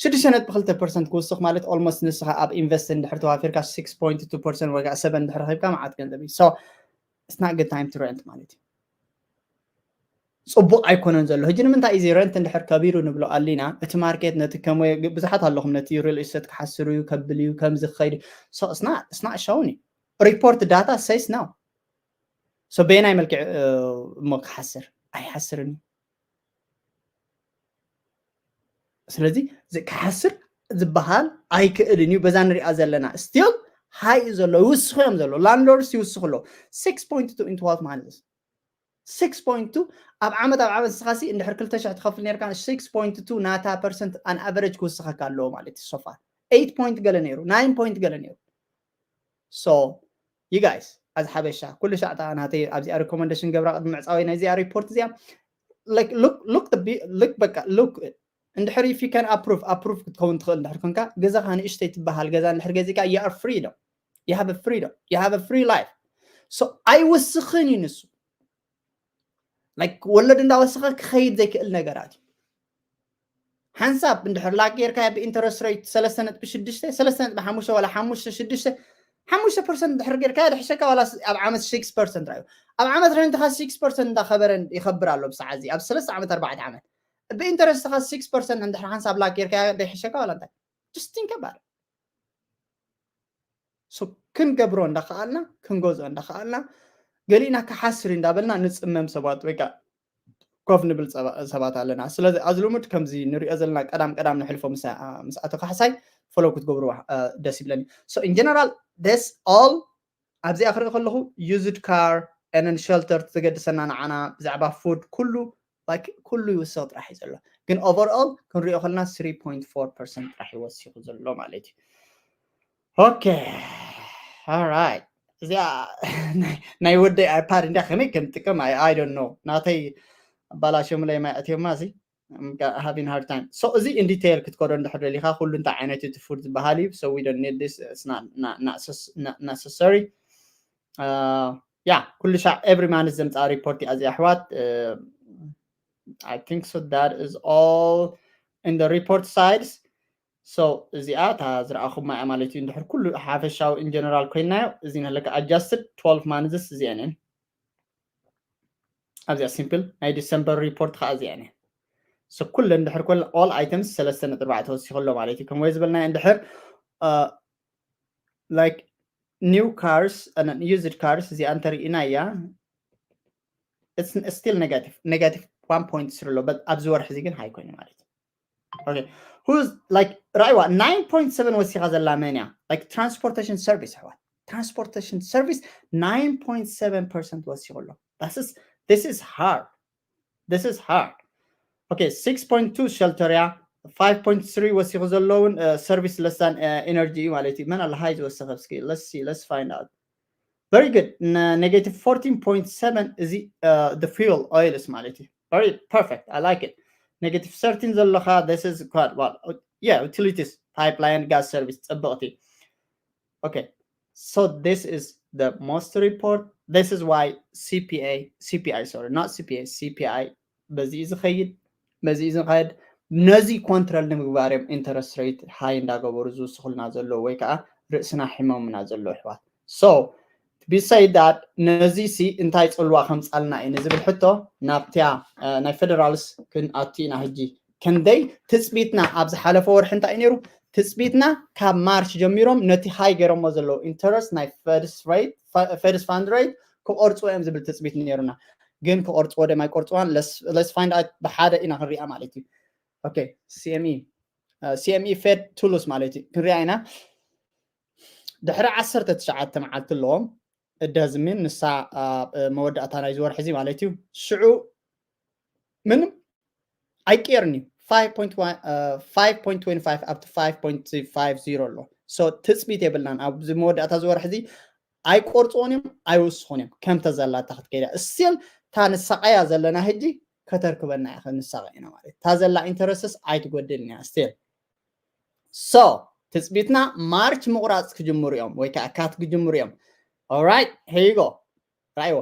ሽዱሽተ ነጥቢ ክልተ ፐርሰንት ክውስኽ ማለት almost ንስኻ ኣብ ኢንቨስት እንድሕር ተዋፊርካ six point two percent ወይ ከዓ seven እንድሕር ረኺብካ መዓት ገንዘብ እዩ። So it's not good time to rent ማለት እዩ። ፅቡቅ ኣይኮነን ዘሎ። ሕጂ ንምንታይ እዚ ረንት እንድሕር ከቢሩ ንብሎ ኣሊና፣ እቲ ማርኬት ነቲ ከም ብዙሓት ኣለኹም ነቲ ሪል ኢስቴት ክሓስር እዩ፣ ከብል እዩ፣ ከምዚ ክኸይድ። So it's not, it's not showing you. Report data says no. So በየናይ መልክዕ እሞ ክሓስር? ኣይሓስርን እዩ። ስለዚ እዚ ክሓስር ዝበሃል ኣይክእልን እዩ። በዛ ንሪኣ ዘለና still high እዩ ዘሎ፣ ይውስኹ እዮም ዘሎ፣ ላንድሎርድስ ይውስኹ ኣለዉ። Six point two in twelve months, six point two ኣብ ዓመት፣ ኣብ ዓመት ንስኻሲ እንድሕር ክልተ ሽሕ ትኸፍል ነርካ፣ six point two ናታ ፐርሰንት on average ክውስኸካ ኣለዎ ማለት እዩ። So far eight point ገለ ነይሩ፣ nine point ገለ ነይሩ። So you guys, as ሓበሻ ኩሉ ሻዕታ ናተይ ኣብዚኣ ሪኮመንዴሽን ገብራ ቅድሚ ምዕፃወይ ናይዚኣ ሪፖርት እዚኣ like look, look the be- look በቃ look እንድሕር if you can approve, approve ክትከውን ትኽእል እንድሕር ኮንካ፣ ገዛኻ ንእሽተይ ትበሃል ገዛ እንድሕር ገዚእካ you are freedom, you have a freedom, you have a free life. So ኣይውስኽን እዩ ንሱ። Like ወለድ እንዳወሰኸ ክኸይድ ዘይክእል ነገራት እዩ። ሓንሳብ እንድሕር ላክ ጌርካዮ ብኢንተረስት ሬት ሰለስተ ነጥቢ ሽዱሽተ፣ ሰለስተ ነጥቢ ሓሙሽተ ዋላ ሓሙሽተ ሽዱሽተ፣ ሓሙሽተ ፐርሰንት እንድሕር ጌርካዮ ድሕሸካ ዋላ ኣብ ዓመት ሲክስ ፐርሰንት ራዩ። ኣብ ዓመት ረንትኻ ሲክስ ፐርሰንት እንዳኸበረ ይኸብር ኣሎ ብሰዓት እዚ ኣብ ሰለስተ ዓመት ኣርባዕተ ዓመት። ብኢንተረስትኻ ሲክስ ፐርሰንት እንድሕር ሓንሳብ ላክ ጌርካዮ ድሕሸካ ዋላ እንታይ? Just think about it. So ክንገብሮ እንዳኸኣልና፣ ክንገዝኦ እንዳኸኣልና፣ ገሊእና ክሓስር እንዳበልና ንፅመም ሰባት ወይ ከዓ ኮፍ ንብል ሰባት ኣለና። ስለዚ ኣብዚ ልሙድ ከምዚ ንሪኦ ዘለና ቀዳም ቀዳም ንሕልፎ ምስ ኣቶ ካሕሳይ ፎሎው ክትገብርዋ ደስ ይብለኒ። So in general that's all። ኣብዚኣ ክርኢ ከለኹ used car and shelter ትገድሰና ንዓና፣ ብዛዕባ ፉድ ኩሉ like ኩሉ ይውስኽ ጥራሕ እዩ ዘሎ። ግን overall ክንሪኦ ከለና three point four percent ጥራሕ ይወሲኹ ዘሎ ማለት እዩ። Okay, alright. እዚኣ ናይ ወደይ iPad እንዲያ ከመይ ከም ጥቀም I, I don't know። ናተይ ኣባላሸሙለይ ማይ ኣትዮማ እዚ having hard time። So እዚ in detail ክትከዶ እንድሕር ደሊኻ ኩሉ እንታይ ዓይነት እቲ ፉድ ዝበሃል እዩ። So we don't need this, it's not, not, not necessary. Uh, yeah, ኩሉ ሻዕ every month ዘምፃ ሪፖርት እያ እዚኣ ኣሕዋት። Uh, I think so that is all in the report sides. So እዚኣ እታ ዝረኣኹማ እያ ማለት እዩ። እንድሕር ኩሉ ሓፈሻዊ in general ኮይናዮ እዚ ንህለካ adjusted twelve months እዚአን እየን። ኣብዚኣ ሲምፕል ናይ ዲሰምበር ሪፖርት ከዓ እዚአን እየን። So ኩለን እንድሕር ኮለ all items ሰለስተ ነጥቢ ኣርባዕተ ተወሲኹ ኣሎ ማለት እዩ። ከምኡ ዝበልናዮ እንድሕር like new cars and used cars እዚኣ እንተርኢና እያ it's still negative, negative one point three ኣሎ። But ኣብዚ ወርሒ እዚ ግን ሃይ ኮይኑ ማለት እዩ። Okay, who's like, ራይዋ nine point seven ወሲኻ ዘላ መን እያ? Like transportation service ኣሕዋት፣ transportation service nine point seven percent ወሲኹ ኣሎ። This is this is hard. This is hard. Okay, six point two shelter እያ፣ five point three ወሲኹ ዘለውን service ለሳን energy እዩ ማለት እዩ። መን ኣለ ሃይ ዝወሰኸ? እስኪ let's see, let's find out. Very good. Negative fourteen point seven እዚ the fuel oils ማለት እዩ። Very perfect. I like it. Negative thirteen ዘለኻ this is quite well. Yeah, utilities, pipeline, gas service ጽብቕቲ። Okay, so this is the most report. This is why C P A, C P I, sorry, not C P A, C P I በዚ እዩ ዝኸይድ፣ በዚ እዩ ዝኸድ። ነዚ ኮንትሮል ንምግባር እዮም interest rate high እንዳገበሩ ዝውስኹልና ዘለዉ ወይ ከዓ ርእስና ሒሞምና ዘለዉ ኣሕዋት። So to be said that ነዚ ሲ እንታይ ፅልዋ ከምፃልና እዩ ንዝብል ሕቶ ናብቲያ ናይ ፌደራልስ ክንኣቱ ኢና። ሕጂ ክንደይ ትፅቢትና ኣብ ዝሓለፈ ወርሒ እንታይ እዩ ነይሩ? ትፅቢትና ካብ ማርች ጀሚሮም ነቲ high ገይሮሞ ዘለዉ interest ናይ Fed's rate፣ Fed's fund rate ክቆርፅዎ እዮም ዝብል ትፅቢት ነይሩና። ግን ክቆርፅዎ ደም ኣይቆርፅዋን let's find out ብሓደ ኢና ክንሪኣ ማለት እዩ። Okay, C M E, C M E Fed tools ማለት እዩ ክንሪኣ ኢና። ድሕሪ ዓሰርተ ትሽዓተ መዓልቲ ኣለዎም። እደዝሚን ንሳ መወዳእታ ናይ ዝወርሒ እዚ ማለት እዩ። ሽዑ ምንም ኣይቀየርን እዩ። Five point twenty-five up to five point five zero ኣሎ። So ትፅቢት የብልናን ኣብዚ መወዳእታ ዝወርሒ እዚ ኣይቆርፅዎን እዮም ኣይውስኹን እዮም። ከምተ ዘላታ ክትከይዳ still እታ ንሳቐያ ዘለና ሕጂ ከተርክበና እያ። ንሳቐ ኢና ማለት እታ ዘላ interest ስ ኣይትጎድልን እያ still። So ትፅቢትና ማርች ምቑራፅ ክጅምሩ እዮም ወይ ከዓ cut ክጅምሩ እዮም። Alright, here you go. ራይዎ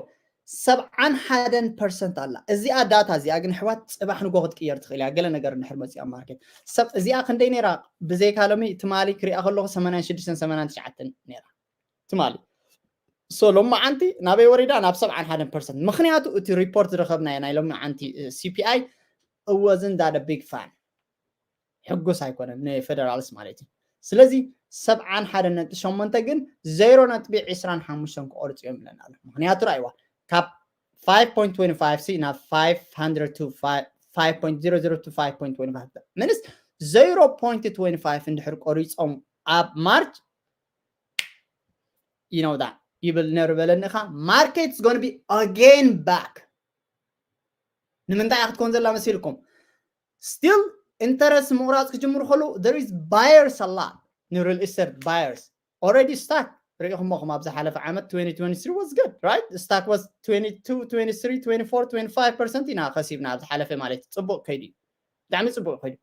ሰብዓን ሓደን ፐርሰንት ኣላ እዚኣ ዳታ እዚኣ። ግን ኣሕዋት ፅባሕ ንጎ ክትቅየር ትኽእል እያ። ገለ ነገር እንድሕር መፂኣ ማርኬት ሰብ እዚኣ ክንደይ ነይራ? ብዘይካ ሎሚ ትማሊ ክሪኣ ከለኹ ሰማንያን ሽዱሽተን ሰማንያን ትሽዓተን ነይራ ትማሊ። So ሎማዓንቲ ናበይ ወሪዳ? ናብ ሰብዓን ሓደን ፐርሰንት። ምኽንያቱ እቲ ሪፖርት ዝረኸብናዮ ናይ ሎማዓንቲ C P I wasn't that a big fan። ሕጉስ ኣይኮነን ንፌደራልስ ማለት እዩ። ስለዚ ሰብዓን ሓደን ነጥቢ ሸሞንተ ግን ዜሮ ነጥቢ ዕስራን ሓሙሽተን ክቆርፁ እዮም ኢለና ኣሎ። ምኽንያቱ ራእይዋ ካብ five point twenty-five ሲ ናብ five hundred to five point zero zero to five point twenty-five ምንስ zero point twenty-five እንድሕር ቆሪፆም ኣብ ማርች you know that ይብል ነሩ በለኒ ኻ market is gonna be again back። ንምንታይ እያ ክትኮን ዘላ መሲልኩም? Still interest ምቑራፅ ክጅምሩ ከለዉ there is buyers a lot ን real estate buyers already stock ርኢኹሞ ኹም ኣብ ዝሓለፈ ዓመት twenty twenty-three was good right? Stock was twenty-two, twenty-three, twenty-four, twenty-five percent ኢና ከሲብና ኣብ ዝሓለፈ ማለት እዩ። ፅቡቕ ከይዱ እዩ፣ ብጣዕሚ ፅቡቕ ከይዱ።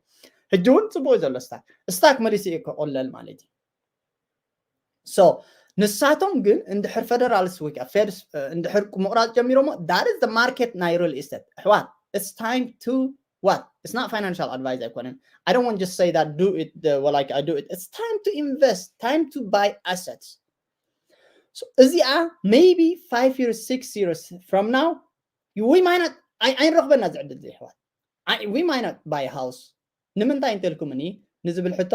ሕጂ እውን ፅቡቕ እዩ ዘሎ stock። Stock መሊሱ እዩ ክቕለል ማለት እዩ። So ንሳቶም ግን እንድሕር ፌደራልስ ወይ ከዓ ፌድስ እንድሕር ምቑራፅ ጀሚሮሞ that is the market ናይ real estate ኣሕዋት። It's time to what? It's not financial advice ኣይኮነን። I don't want just say that do it the, well, like I do it. It's time to invest, time to buy assets. So እዚኣ maybe five years, six years from now we might not ኣይንረኽበና ዝዕድል እዚ ኣሕዋት። We might not buy a house። ንምንታይ እንተልኩምኒ ንዝብል ሕቶ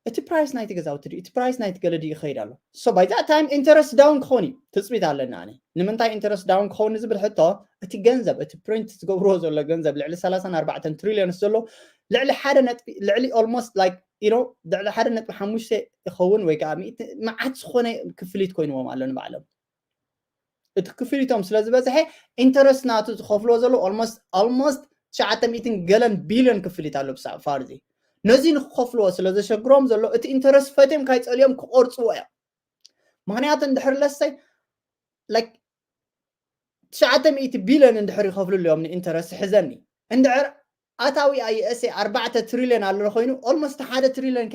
እቲ ፕራይስ ናይቲ ገዛውቲ ድዩ እቲ ፕራይስ ናይቲ ገለ ድዩ ይኸይድ ኣሎ። So by that time interest down ክኸውን እዩ ትፅቢት ኣለና። ኣነ ንምንታይ interest down ክኸውን ንዝብል ሕቶ እቲ ገንዘብ እቲ ፕሪንት ዝገብርዎ ዘሎ ገንዘብ ልዕሊ ሰላሳን ኣርባዕተን ትሪሊዮንስ ዘሎ ልዕሊ ሓደ ነጥቢ ልዕሊ almost like you know ልዕሊ ሓደ ነጥቢ ሓሙሽተ ይኸውን ወይ ከዓ መዓት ዝኾነ ክፍሊት ኮይንዎም ኣሎ ንባዕሎም። እቲ ክፍሊቶም ስለ ዝበዝሐ interest ናቱ ዝኸፍልዎ ዘሎ almost almost ትሽዓተ ሚእትን ገለን ቢልዮን ክፍሊት ኣሎ ብሳዕ ፋርዚ። ነዚ ንክኸፍልዎ ስለ ዘሸግሮም ዘሎ እቲ interest ፈትዮም ካይፀልዮም ክቆርፅዎ እዮም። ምክንያቱ እንድሕር ለሰይ like ትሽዓተ ሚእቲ ቢልዮን እንድሕር ይኸፍሉ ኣለዮም ን interest ሕዘኒ እንድሕር ኣታዊ USA ኣርባዕተ ትሪሊዮን ኣሎ ኮይኑ almost ሓደ ትሪሊዮን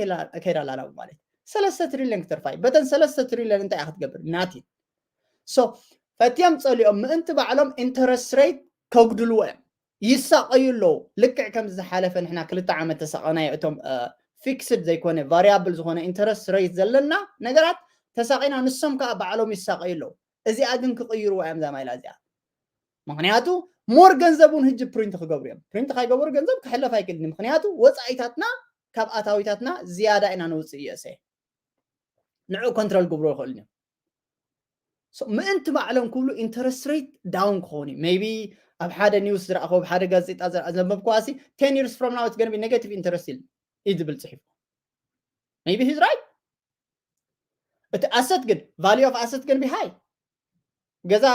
ከይዳ ኣላ ማለት ሰለስተ ትሪሊዮን ክተርፋ እዩ። በተን ሰለስተ ትሪሊዮን እንታይ ክትገብር ናቲ። So ፈትዮም ፀሊኦም ምእንቲ ባዕሎም interest rate ከጉድልዎ እዮም። ይሳቀዩ ኣለዉ። ልክዕ ከም ዝሓለፈ ንሕና ክልተ ዓመት ተሳቀናዮ እቶም fixed ዘይኮነ variable ዝኾነ interest rate ዘለና ነገራት ተሳቂና ንሶም ከዓ ባዕሎም ይሳቀዩ ኣለዉ። እዚኣ ግን ክቅይርዋ እዮም እዛ ማይላ እዚኣ። ምክንያቱ more ገንዘብ እውን ህጂ ፕሪንት ክገብሩ እዮም። ፕሪንት ካይገበሩ ገንዘብ ክሕለፍ ኣይክእልን። ምክንያቱ ወፃኢታትና ካብ ኣታዊታትና ዝያዳ ኢና ነውፅእ USA። ንዑ ኮንትሮል ክብሩ ይኽእልን እዮም። ምእንቲ ባዕሎም ክብሉ interest rate down ክኾኑ እዩ። Maybe ኣብ ሓደ news ዝረኣኹ ኣብ ሓደ ጋዜጣ ዘንበብኩዋ ሲ ten years from now it's going to be negative interest ኢሉ እዩ ዝብል ጽሒፉ። Maybe he's right። እቲ asset ግን value of asset ግን be high። ገዛ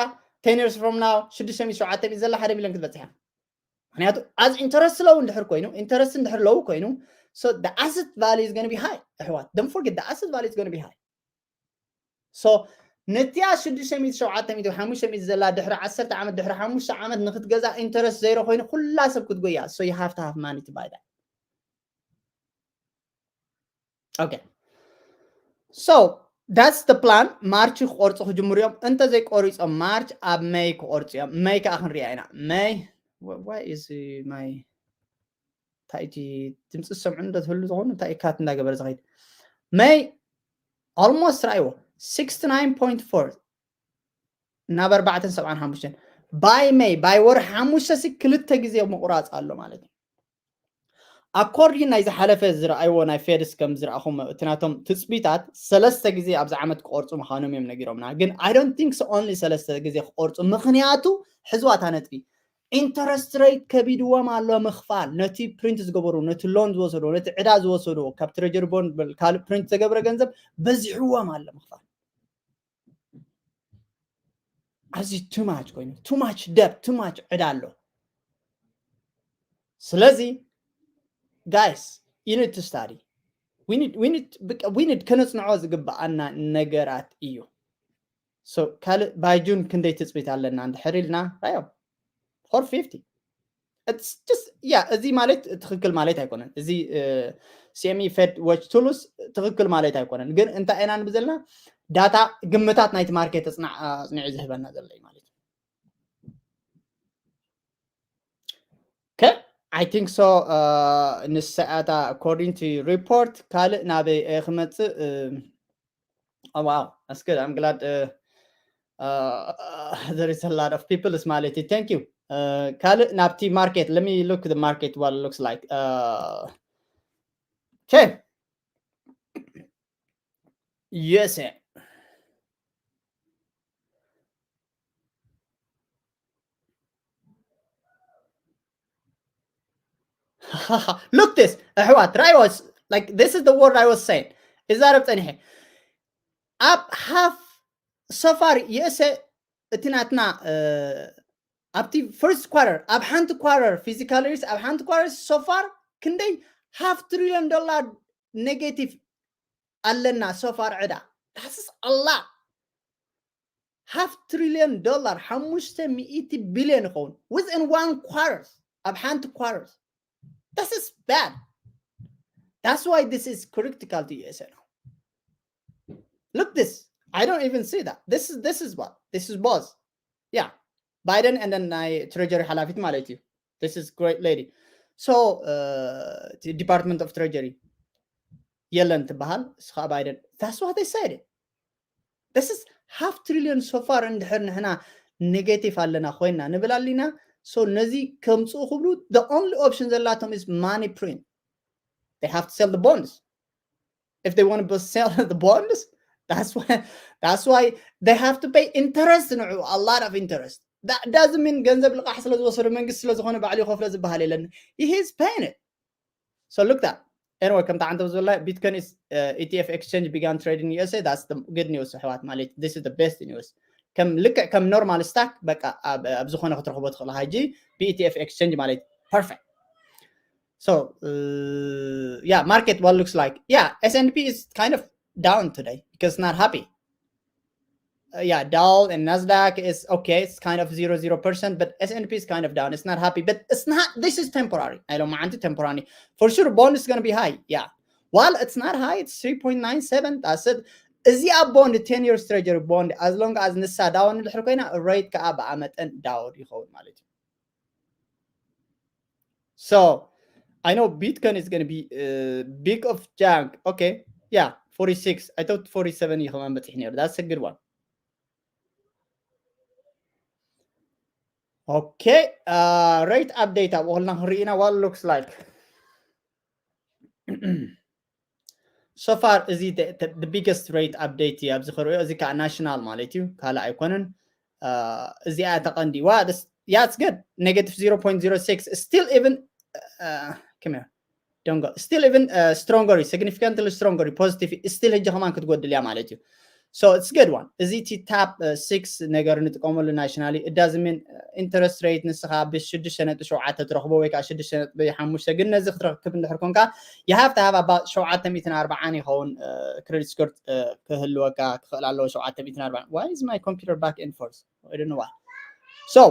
ten years from now ሽዱሽተ ሚእቲ ሸውዓተ ሚእቲ ዘላ ሓደ ሚሊዮን ክትበጽሕ እያ። ምክንያቱ as interest low እንድሕር ኮይኑ interest እንድሕር low ኮይኑ so the asset value is going to be high። ኣሕዋት don't forget the asset value is going to be high። So ነቲያ ሽዱሽተ ሚእቲ ሸውዓተ ሚእቲ ሓሙሽተ ሚእቲ ዘላ ድሕሪ ዓሰርተ ዓመት ድሕሪ ሓሙሽተ ዓመት ንክትገዛ interest zero ኮይኑ ኩላ ሰብ ክትጎያ so you have to have money to buy that። Okay so that's the plan። ማርች ክቆርፁ ክጅምሩ እዮም። እንተ ዘይቆሪፆም ማርች ኣብ መይ ክቆርፁ እዮም። መይ ከዓ ክንሪኣ ኢና። መይ why is my እንታይ እቲ ድምፂ ዝሰምዑ እንዶ ትህሉ ዝኾኑ እንታይ cut እንዳገበረ ዝኸይድ መይ almost ራእይዎ sixty nine point four ናብ ኣርባዕተን ሰብዓን ሓሙሽተን by መይ by ወርሒ ሓሙሽተ ሲ ክልተ ግዜ ምቁራፅ ኣሎ ማለት እዩ። According ናይ ዝሓለፈ ዝረኣይዎ ናይ ፌድስ ከም ዝረኣኹም እቲ ናቶም ትፅቢታት ሰለስተ ግዜ ኣብዚ ዓመት ክቆርፁ ምዃኖም እዮም ነጊሮምና። ግን I don't think so only ሰለስተ ግዜ ክቆርፁ ምክንያቱ ሕዝዋታ ነጥቢ interest rate ከቢድዎም ኣሎ ምኽፋል ነቲ print ዝገበሩ ነቲ loan ዝወሰዱ ነቲ ዕዳ ዝወሰዱ ካብ treasury bond ካልእ print ዝተገብረ ገንዘብ በዚሕዎም ኣሎ ምኽፋል። ኣዚ too much ኮይኑ too much debt too much ዕዳ ኣሎ። ስለዚ guys you need to study we need we need we need ከነፅንዖ ዝግብኣና ነገራት እዩ። So ካልእ by June ክንደይ ትፅቢት ኣለና እንድሕር ኢልና ራዮም four fifty it's just yeah እዚ ማለት ትኽክል ማለት ኣይኮነን። እዚ CME Fed Watch Tools ትኽክል ማለት ኣይኮነን። ግን እንታይ ኢና ንብል ዘለና data ግምታት ናይቲ market ኣፅኒዑ ዝህበና ዘሎ ማለት እዩ። Okay I think so ንስኣታ according to report ካልእ ናበይ ክመፅእ Oh wow, that's good. I'm glad uh, uh, there is a lot of people is ማለት እዩ። Thank you. Uh, ካልእ ናብቲ market, let me look the market what it looks like. Uh, okay. USA. Look this. ኣሕዋት ራይወስ like this is the word I was saying. እዛረብ ጸኒሐ ኣብ half so far USA እቲ ናትና ኣብቲ first quarter ኣብ ሓንቲ quarter physical years ኣብ ሓንቲ quarter so far ክንደይ half trillion dollar negative ኣለና so far ዕዳ that's a lot half trillion dollar ሓሙሽተ ሚእቲ ቢልዮን ይኸውን within one quarter ኣብ ሓንቲ quarter this is bad that's why this is critical to USA now look this I don't even see that this is this is what this is boss yeah Biden and then ናይ treasury ሓላፊት ማለት እዩ this is great lady so uh, department of treasury የለን ትበሃል እሱ ከዓ Biden that's what they said this is half trillion so far እንድሕር ንሕና negative ኣለና ኮይና ንብል ኣሊና so ነዚ ከምፅኡ ክብሉ the only option ዘላቶም is money print they have to sell the bonds if they want to sell the bonds that's why that's why they have to pay interest ንዑ a lot of interest that doesn't mean ገንዘብ ልቃሕ ስለ ዝወሰዱ መንግስቲ ስለ ዝኾነ ባዕሉ ይኸፍሎ ዝበሃል የለን he is paying it so look that anyway ከምታ ዓንተ ዝበላ Bitcoin is uh, ETF exchange began trading USA that's the good news ኣሕዋት ማለት this is the best news ከም ልክዕ ከም normal stock በቃ ኣብ ዝኾነ ክትረኽቦ ትኽእል ሕጂ ብ ETF exchange ማለት perfect so uh, yeah market what looks like yeah S&P is kind of down today because it's not happy uh, yeah Dow and Nasdaq is okay it's kind of zero zero percent but S&P is kind of down it's not happy but it's not this is temporary I don't mind temporary for sure bond is going to be high yeah while it's not high it's three point nine seven I said እዚኣ bond ten years treasury bond as long as ንሳ down እንድሕር ኮይና rate ከዓ ብኣ መጠን down ይኸውን ማለት እዩ so I know Bitcoin is going to be uh, big of junk okay yeah forty-six I thought forty-seven እዩ ከማን በፂሕ ነይሩ that's a good one okay uh, rate update ኣብኡ ከለና ክንርኢና what looks like so far እዚ the biggest rate update እዩ ኣብዚ ክርእዮ እዚ ከዓ national ማለት እዩ ካልእ ኣይኮነን እዚኣ ተቐንዲዋ yeah, it's good. Negative zero point zero six. Still even, uh, come here. Don't go. Still even uh, stronger, significantly stronger, positive. Still ሕጂ ከማን ክትጎድል እያ ማለት እዩ። So it's good one. እዚ እቲ top six ነገር ንጥቀመሉ nationally. It doesn't mean interest rate ንስኻ ብሽዱሽተ ነጥቢ ሸውዓተ ትረኽቦ ወይ ከዓ ሽዱሽተ ነጥቢ ሓሙሽተ፣ ግን ነዚ ክትረክብ እንድሕር ኮንካ you have to have about ሸውዓተ ሚእትን ኣርባዓን ይኸውን credit score ክህልወካ ክኽእል ኣለዎ። ሸውዓተ ሚእትን ኣርባዓን. Why is my computer back and forth? I don't know why. So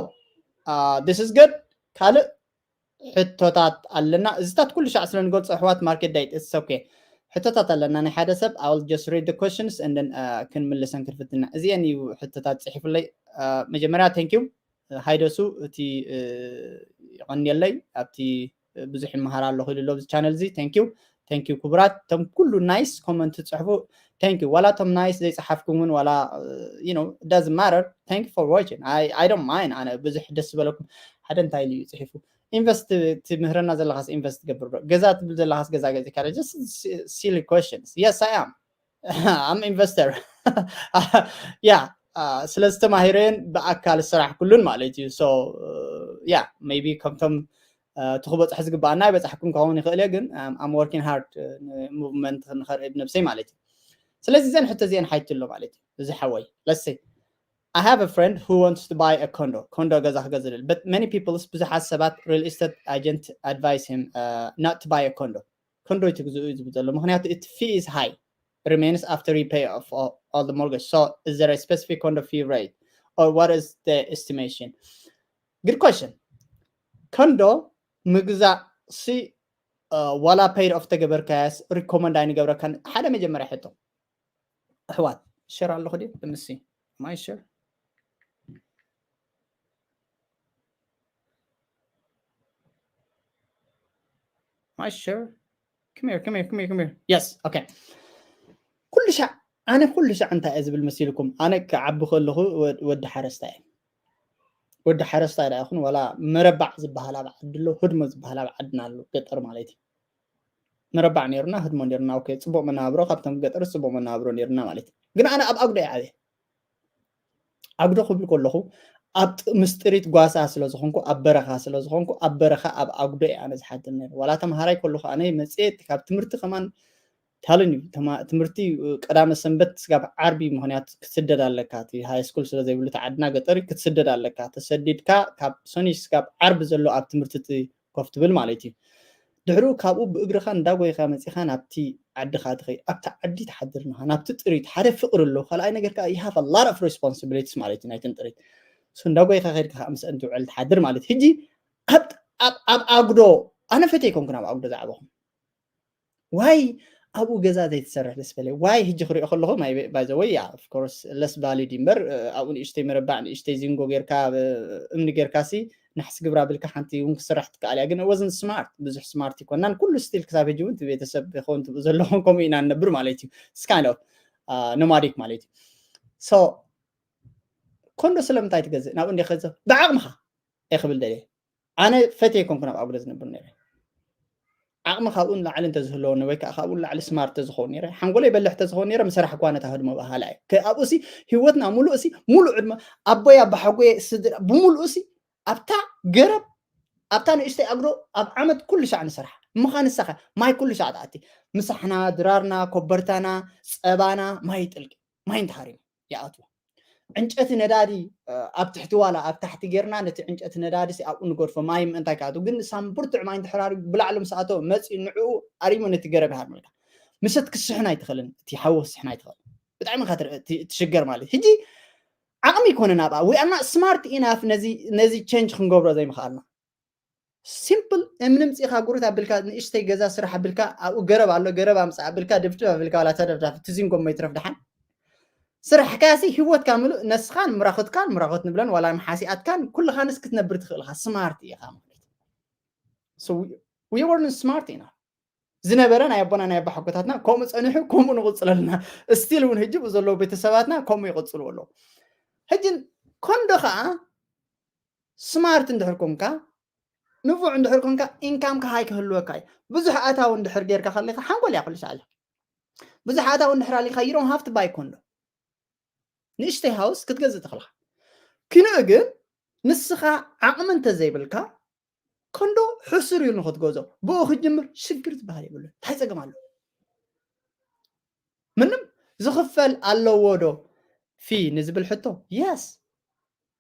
uh, this is good. ካልእ ሕቶታት ኣለና። እዚታት ኩሉ ሻዕ ስለ ንገልጾ ኣሕዋት market data it's okay። ሕቶታት ኣለና ናይ ሓደ ሰብ። I will just read the questions and then uh, ክንምልሰን ክንፍትና። እዚአን እዩ ሕቶታት ጽሒፉለይ። Uh, መጀመርያ thank you ሃይደሱ፣ እቲ uh, ይቐንየለይ። ኣብቲ uh, ብዙሕ ይመሃር ኣለኹ ኢሉ ኣሎ ኣብዚ channel እዚ። Thank you thank you ክቡራት። እቶም ኩሉ nice comment ትጽሕፉ thank you። ዋላ እቶም nice ዘይጸሓፍኩም እውን ዋላ uh, you know, it doesn't matter. Thank you for watching. I, I don't mind። ኣነ ብዙሕ ደስ ዝበለኩም ሓደ እንታይ ኢሉ እዩ ጽሒፉ ኢንቨስት ትምህረና ዘለኻስ ኢንቨስት ትገብር ዶ? ገዛ ትብል ዘለኻስ ገዛ ገዚእካ ዶ? Just silly questions. Yes, I am. I'm investor. Yeah. ስለዚ ተማሂረን ብኣካል ስራሕ ኩሉን ማለት እዩ። So yeah, maybe ከምቶም እቲ ክበፅሑ ዝግባኣና ኣይበፃሕኩም ክኸውን ይኽእል እየ፣ ግን I'm working hard movement ንኸርኢ ብነብሰይ ማለት እዩ። ስለዚ እዘን ሕቶ እዚአን ሓይትሎ ማለት እዩ። እዚ ሓወይ let's say I have a friend who wants to buy a condo. ኮንዶ ገዛ ክገዝእ ልብል። But many people ብዙሓት ሰባት real estate agent advise him uh, not to buy a condo. ኮንዶ ይትግዝኡ እዩ ዝብል ዘሎ። ምክንያቱ እቲ fee is high remains after you pay off all, all the mortgage. So is there a specific condo fee rate or what is the estimation? Good question. ኮንዶ ምግዛእ ሲ ዋላ paid off ተገበርካያስ recommend ኣይንገብረካን። ሓደ መጀመርያ ሕቶ ኣሕዋት share ኣለኹ ድዩ? Let me see. Am I share? Am I share? Come here, come here, come here, come here. Yes, okay. ኩሉ ሻዕ ኣነ ኩሉ ሻዕ እንታይ እየ ዝብል መሲልኩም? ኣነ ክዓቢ ከለኹ ወዲ ሓረስታይ እየ። ወዲ ሓረስታይ ዳ ይኹን ዋላ መረባዕ ዝበሃል ኣብ ዓዲ ኣሎ፣ ህድሞ ዝበሃል ኣብ ዓድና ኣሎ፣ ገጠር ማለት እዩ። መረባዕ ነይሩና፣ ህድሞ ነይሩና። ኦኬ፣ ፅቡቅ መናብሮ፣ ካብቶም ገጠር ፅቡቅ መናብሮ ነይሩና ማለት እዩ። ግን ኣነ ኣብ ኣጉዶ እየ ዓብየ። ኣጉዶ ክብል ከለኹ ኣብ ምስጢሪት ጓሳ ስለ ዝኾንኩ፣ ኣብ በረኻ ስለ ዝኾንኩ፣ ኣብ በረኻ ኣብ ኣጉዶ እየ ኣነ ዝሓድር ነይሩ። ዋላ ተምሃራይ ከለኹ ኣነ መፅየ ካብ ትምህርቲ ከማን ታልን እዩ። ትምህርቲ ቀዳመ ሰንበት ስጋብ ዓርቢ ምክንያት ክትስደድ ኣለካ። እቲ ሃይ ስኩል ስለ ዘይብሉ እቲ ዓድና ገጠር ክትስደድ ኣለካ። ተሰዲድካ ካብ ሰኑይ ስጋብ ዓርቢ ዘሎ ኣብ ትምህርቲ ኮፍ ትብል ማለት እዩ። ድሕሩ ካብኡ ብእግርኻ እንዳጎይኻ መፂኻ ናብቲ ዓድኻ ትኸይድ። ኣብቲ ዓዲ ትሓድር ንኻ ናብቲ ጥሪት ሓደ ፍቅሪ ኣሎ። ካልኣይ ነገር ከዓ you have a lot of responsibilities ማለት እዩ ናይትን ጥሪት። So እንዳጎይኻ ከይድካ ከዓ ምስአን ትውዕል ትሓድር ማለት እዩ። ሕጂ ኣብ ኣጉዶ ኣነ ፈተይ ኮንኩ ናብ ኣጉዶ ዝዓበኹም ዋይ ኣብኡ ገዛ ዘይትሰርሕ ደስ በለ ዋይ ሕጂ ክሪኦ ከለኹ ባይዘወይ ያ of course less valid እምበር ኣብኡ ንእሽተይ መረባዕ ንእሽተይ ዚንጎ ጌርካ እምኒ ጌርካ ሲ ናሕሲ ግብራ ብልካ ሓንቲ እውን ክስራሕ ትከኣል እያ። ግን ወዝን ስማርት ብዙሕ ስማርት ይኮናን ኩሉ ስቲል ክሳብ ሕጂ እውን ቤተሰብ ይኸውን ትብኡ ዘለኹም ከምኡ ኢና ንነብር ማለት እዩ። ስካይን ኦፍ ኖማዲክ ማለት እዩ። So ኮንዶ ስለምንታይ ትገዝእ ናብኡ እንደ ከዘ ብዓቕምኻ እየ ክብል ደልየ ኣነ ፈትየ ኮንኩ ናብ ኣጉዶ ዝነብር ነረ ዓቕሚ ካብኡ ንላዕሊ እንተዝህለወኒ ወይ ከዓ ካብኡ ንላዕሊ ስማርት ተዝኸውን ነረ ሓንጎለይ በልሕ ተዝኸውን ነረ ምሰራሕ እኳ ነታ ህድሞ ባህላ እየ ኣብኡ ሲ ህይወትና ሙሉእ ሲ ሙሉእ ዕድመ ኣቦይ ኣባሓጎየ ስድራ ብምሉእ ሲ ኣብታ ገረብ ኣብታ ንእሽተይ ኣግዶ ኣብ ዓመት ኩሉ ሻዕ ንሰርሓ እሞ ንሳኸ ማይ ኩሉ ሻዕ ትኣቲ ምሳሕና ድራርና ኮበርታና ፀባና ማይ ይጥልቂ ማይ እንተሃሪሙ ይኣትዎ ዕንጨቲ ነዳዲ ኣብ ትሕቲ ዋላ ኣብ ታሕቲ ጌርና ነቲ ዕንጨቲ ነዳዲ ኣብኡ ንገድፎ ማይ ምእንታይ ካቱ ግን ሳምቡርትዕ ማይ እንድሕራሪ ብላዕሊ ምስ ኣተወ መፂኡ ንዕኡ ኣሪሙ ነቲ ገረብ ይሃርመልካ ምሰት ክስሕን ኣይትኽእልን እቲ ሓዊ ክስሕን ኣይትኽእል ብጣዕሚ ኢኻ ትሽገር ማለት ሕጂ ዓቕሚ ይኮነ ናብኣ we are not smart enough ነዚ change ክንገብሮ ዘይምኽኣልና simple እምኒ ምፂኻ ጉርት ኣቢልካ ንእሽተይ ገዛ ስራሕ ኣቢልካ ኣብኡ ገረብ ኣሎ ገረብ ኣምፃእ ኣቢልካ ድፍድፍ ኣቢልካ ዋላ ተደፍዳፍ ትዚንጎሞ ይትረፍ ድሓን ስራሕካሲ ህይወትካ ምሉእ ነስኻን ምራኽትካን ምራኽት ንብለን ዋላ መሓሲኣትካን ኩልኻንስ ክትነብር ትኽእልኻ smart ኢኻ ማለት we weren't smart ኢና ዝነበረ ናይ ኣቦና ናይ ኣባሓጎታትና ከምኡ ፀኒሑ ከምኡ ንቕፅለልና still እውን ሕጂ ዘለዉ ቤተሰባትና ከምኡ ይቕፅልዎ ኣለዉ ሕጂ ኮንዶ ከዓ smart እንድሕር ኮንካ ንፉዕ እንድሕር ኮንካ income ካ high ክህልወካ እዩ ብዙሕ ኣታዊ እንድሕር ጌርካ ከለካ ሓንጎል እያ ኩሉ ሰዓት ብዙሕ ኣታዊ እንድሕር ኣሊካ you don't have to buy condo ንእሽተይ house ክትገዝእ ትኽእልካ ክንኡ ግን ንስኻ ዓቕሚ እንተዘይብልካ ኮንዶ ሕሱር እዩ ንኽትገዞ ብኡ ክትጅምር ሽግር ዝበሃል የብሉ። እንታይ ጸገም ኣሎ? ምንም ዝኽፈል ኣለዎ ዶ ፊ ንዝብል ሕቶ? የስ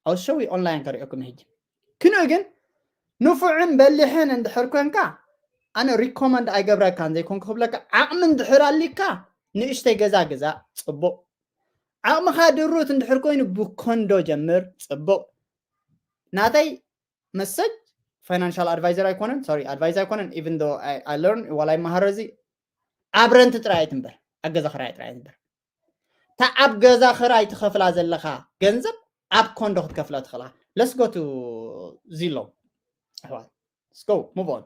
ኣውሸዊ ኦንላይን ከሪኦኩም ሕጂ። ክንኡ ግን ንፉዕን በሊሕን እንድሕር ኮንካ ኣነ ሪኮመንድ ኣይገብረካን ዘይኮንኩ ክብለካ፣ ዓቕሚ እንድሕር ኣሊካ ንእሽተይ ገዛ ግዛ ጽቡቕ። ዓቕምኻ ድሩት እንድሕር ኮይኑ ብኮንዶ ጀምር ጽቡቕ። ናተይ መሰጅ ፋይናንሻል ኣድቫይዘር ኣይኮነን፣ ሶሪ ኣድቫይዘር ኣይኮነን። ኢቨን ዶ ኣይ ለርን ዋላ ይመሃሮ እዚ ኣብ ረንት ጥራይ ኣይትንበር፣ ኣብ ገዛ ክራይ ጥራይ ኣይትንበር። እታ ኣብ ገዛ ክራይ ትኸፍላ ዘለኻ ገንዘብ ኣብ ኮንዶ ክትከፍላ ትኽእላ። Let's go to Zillow ኣሕዋት። Let's go, move on.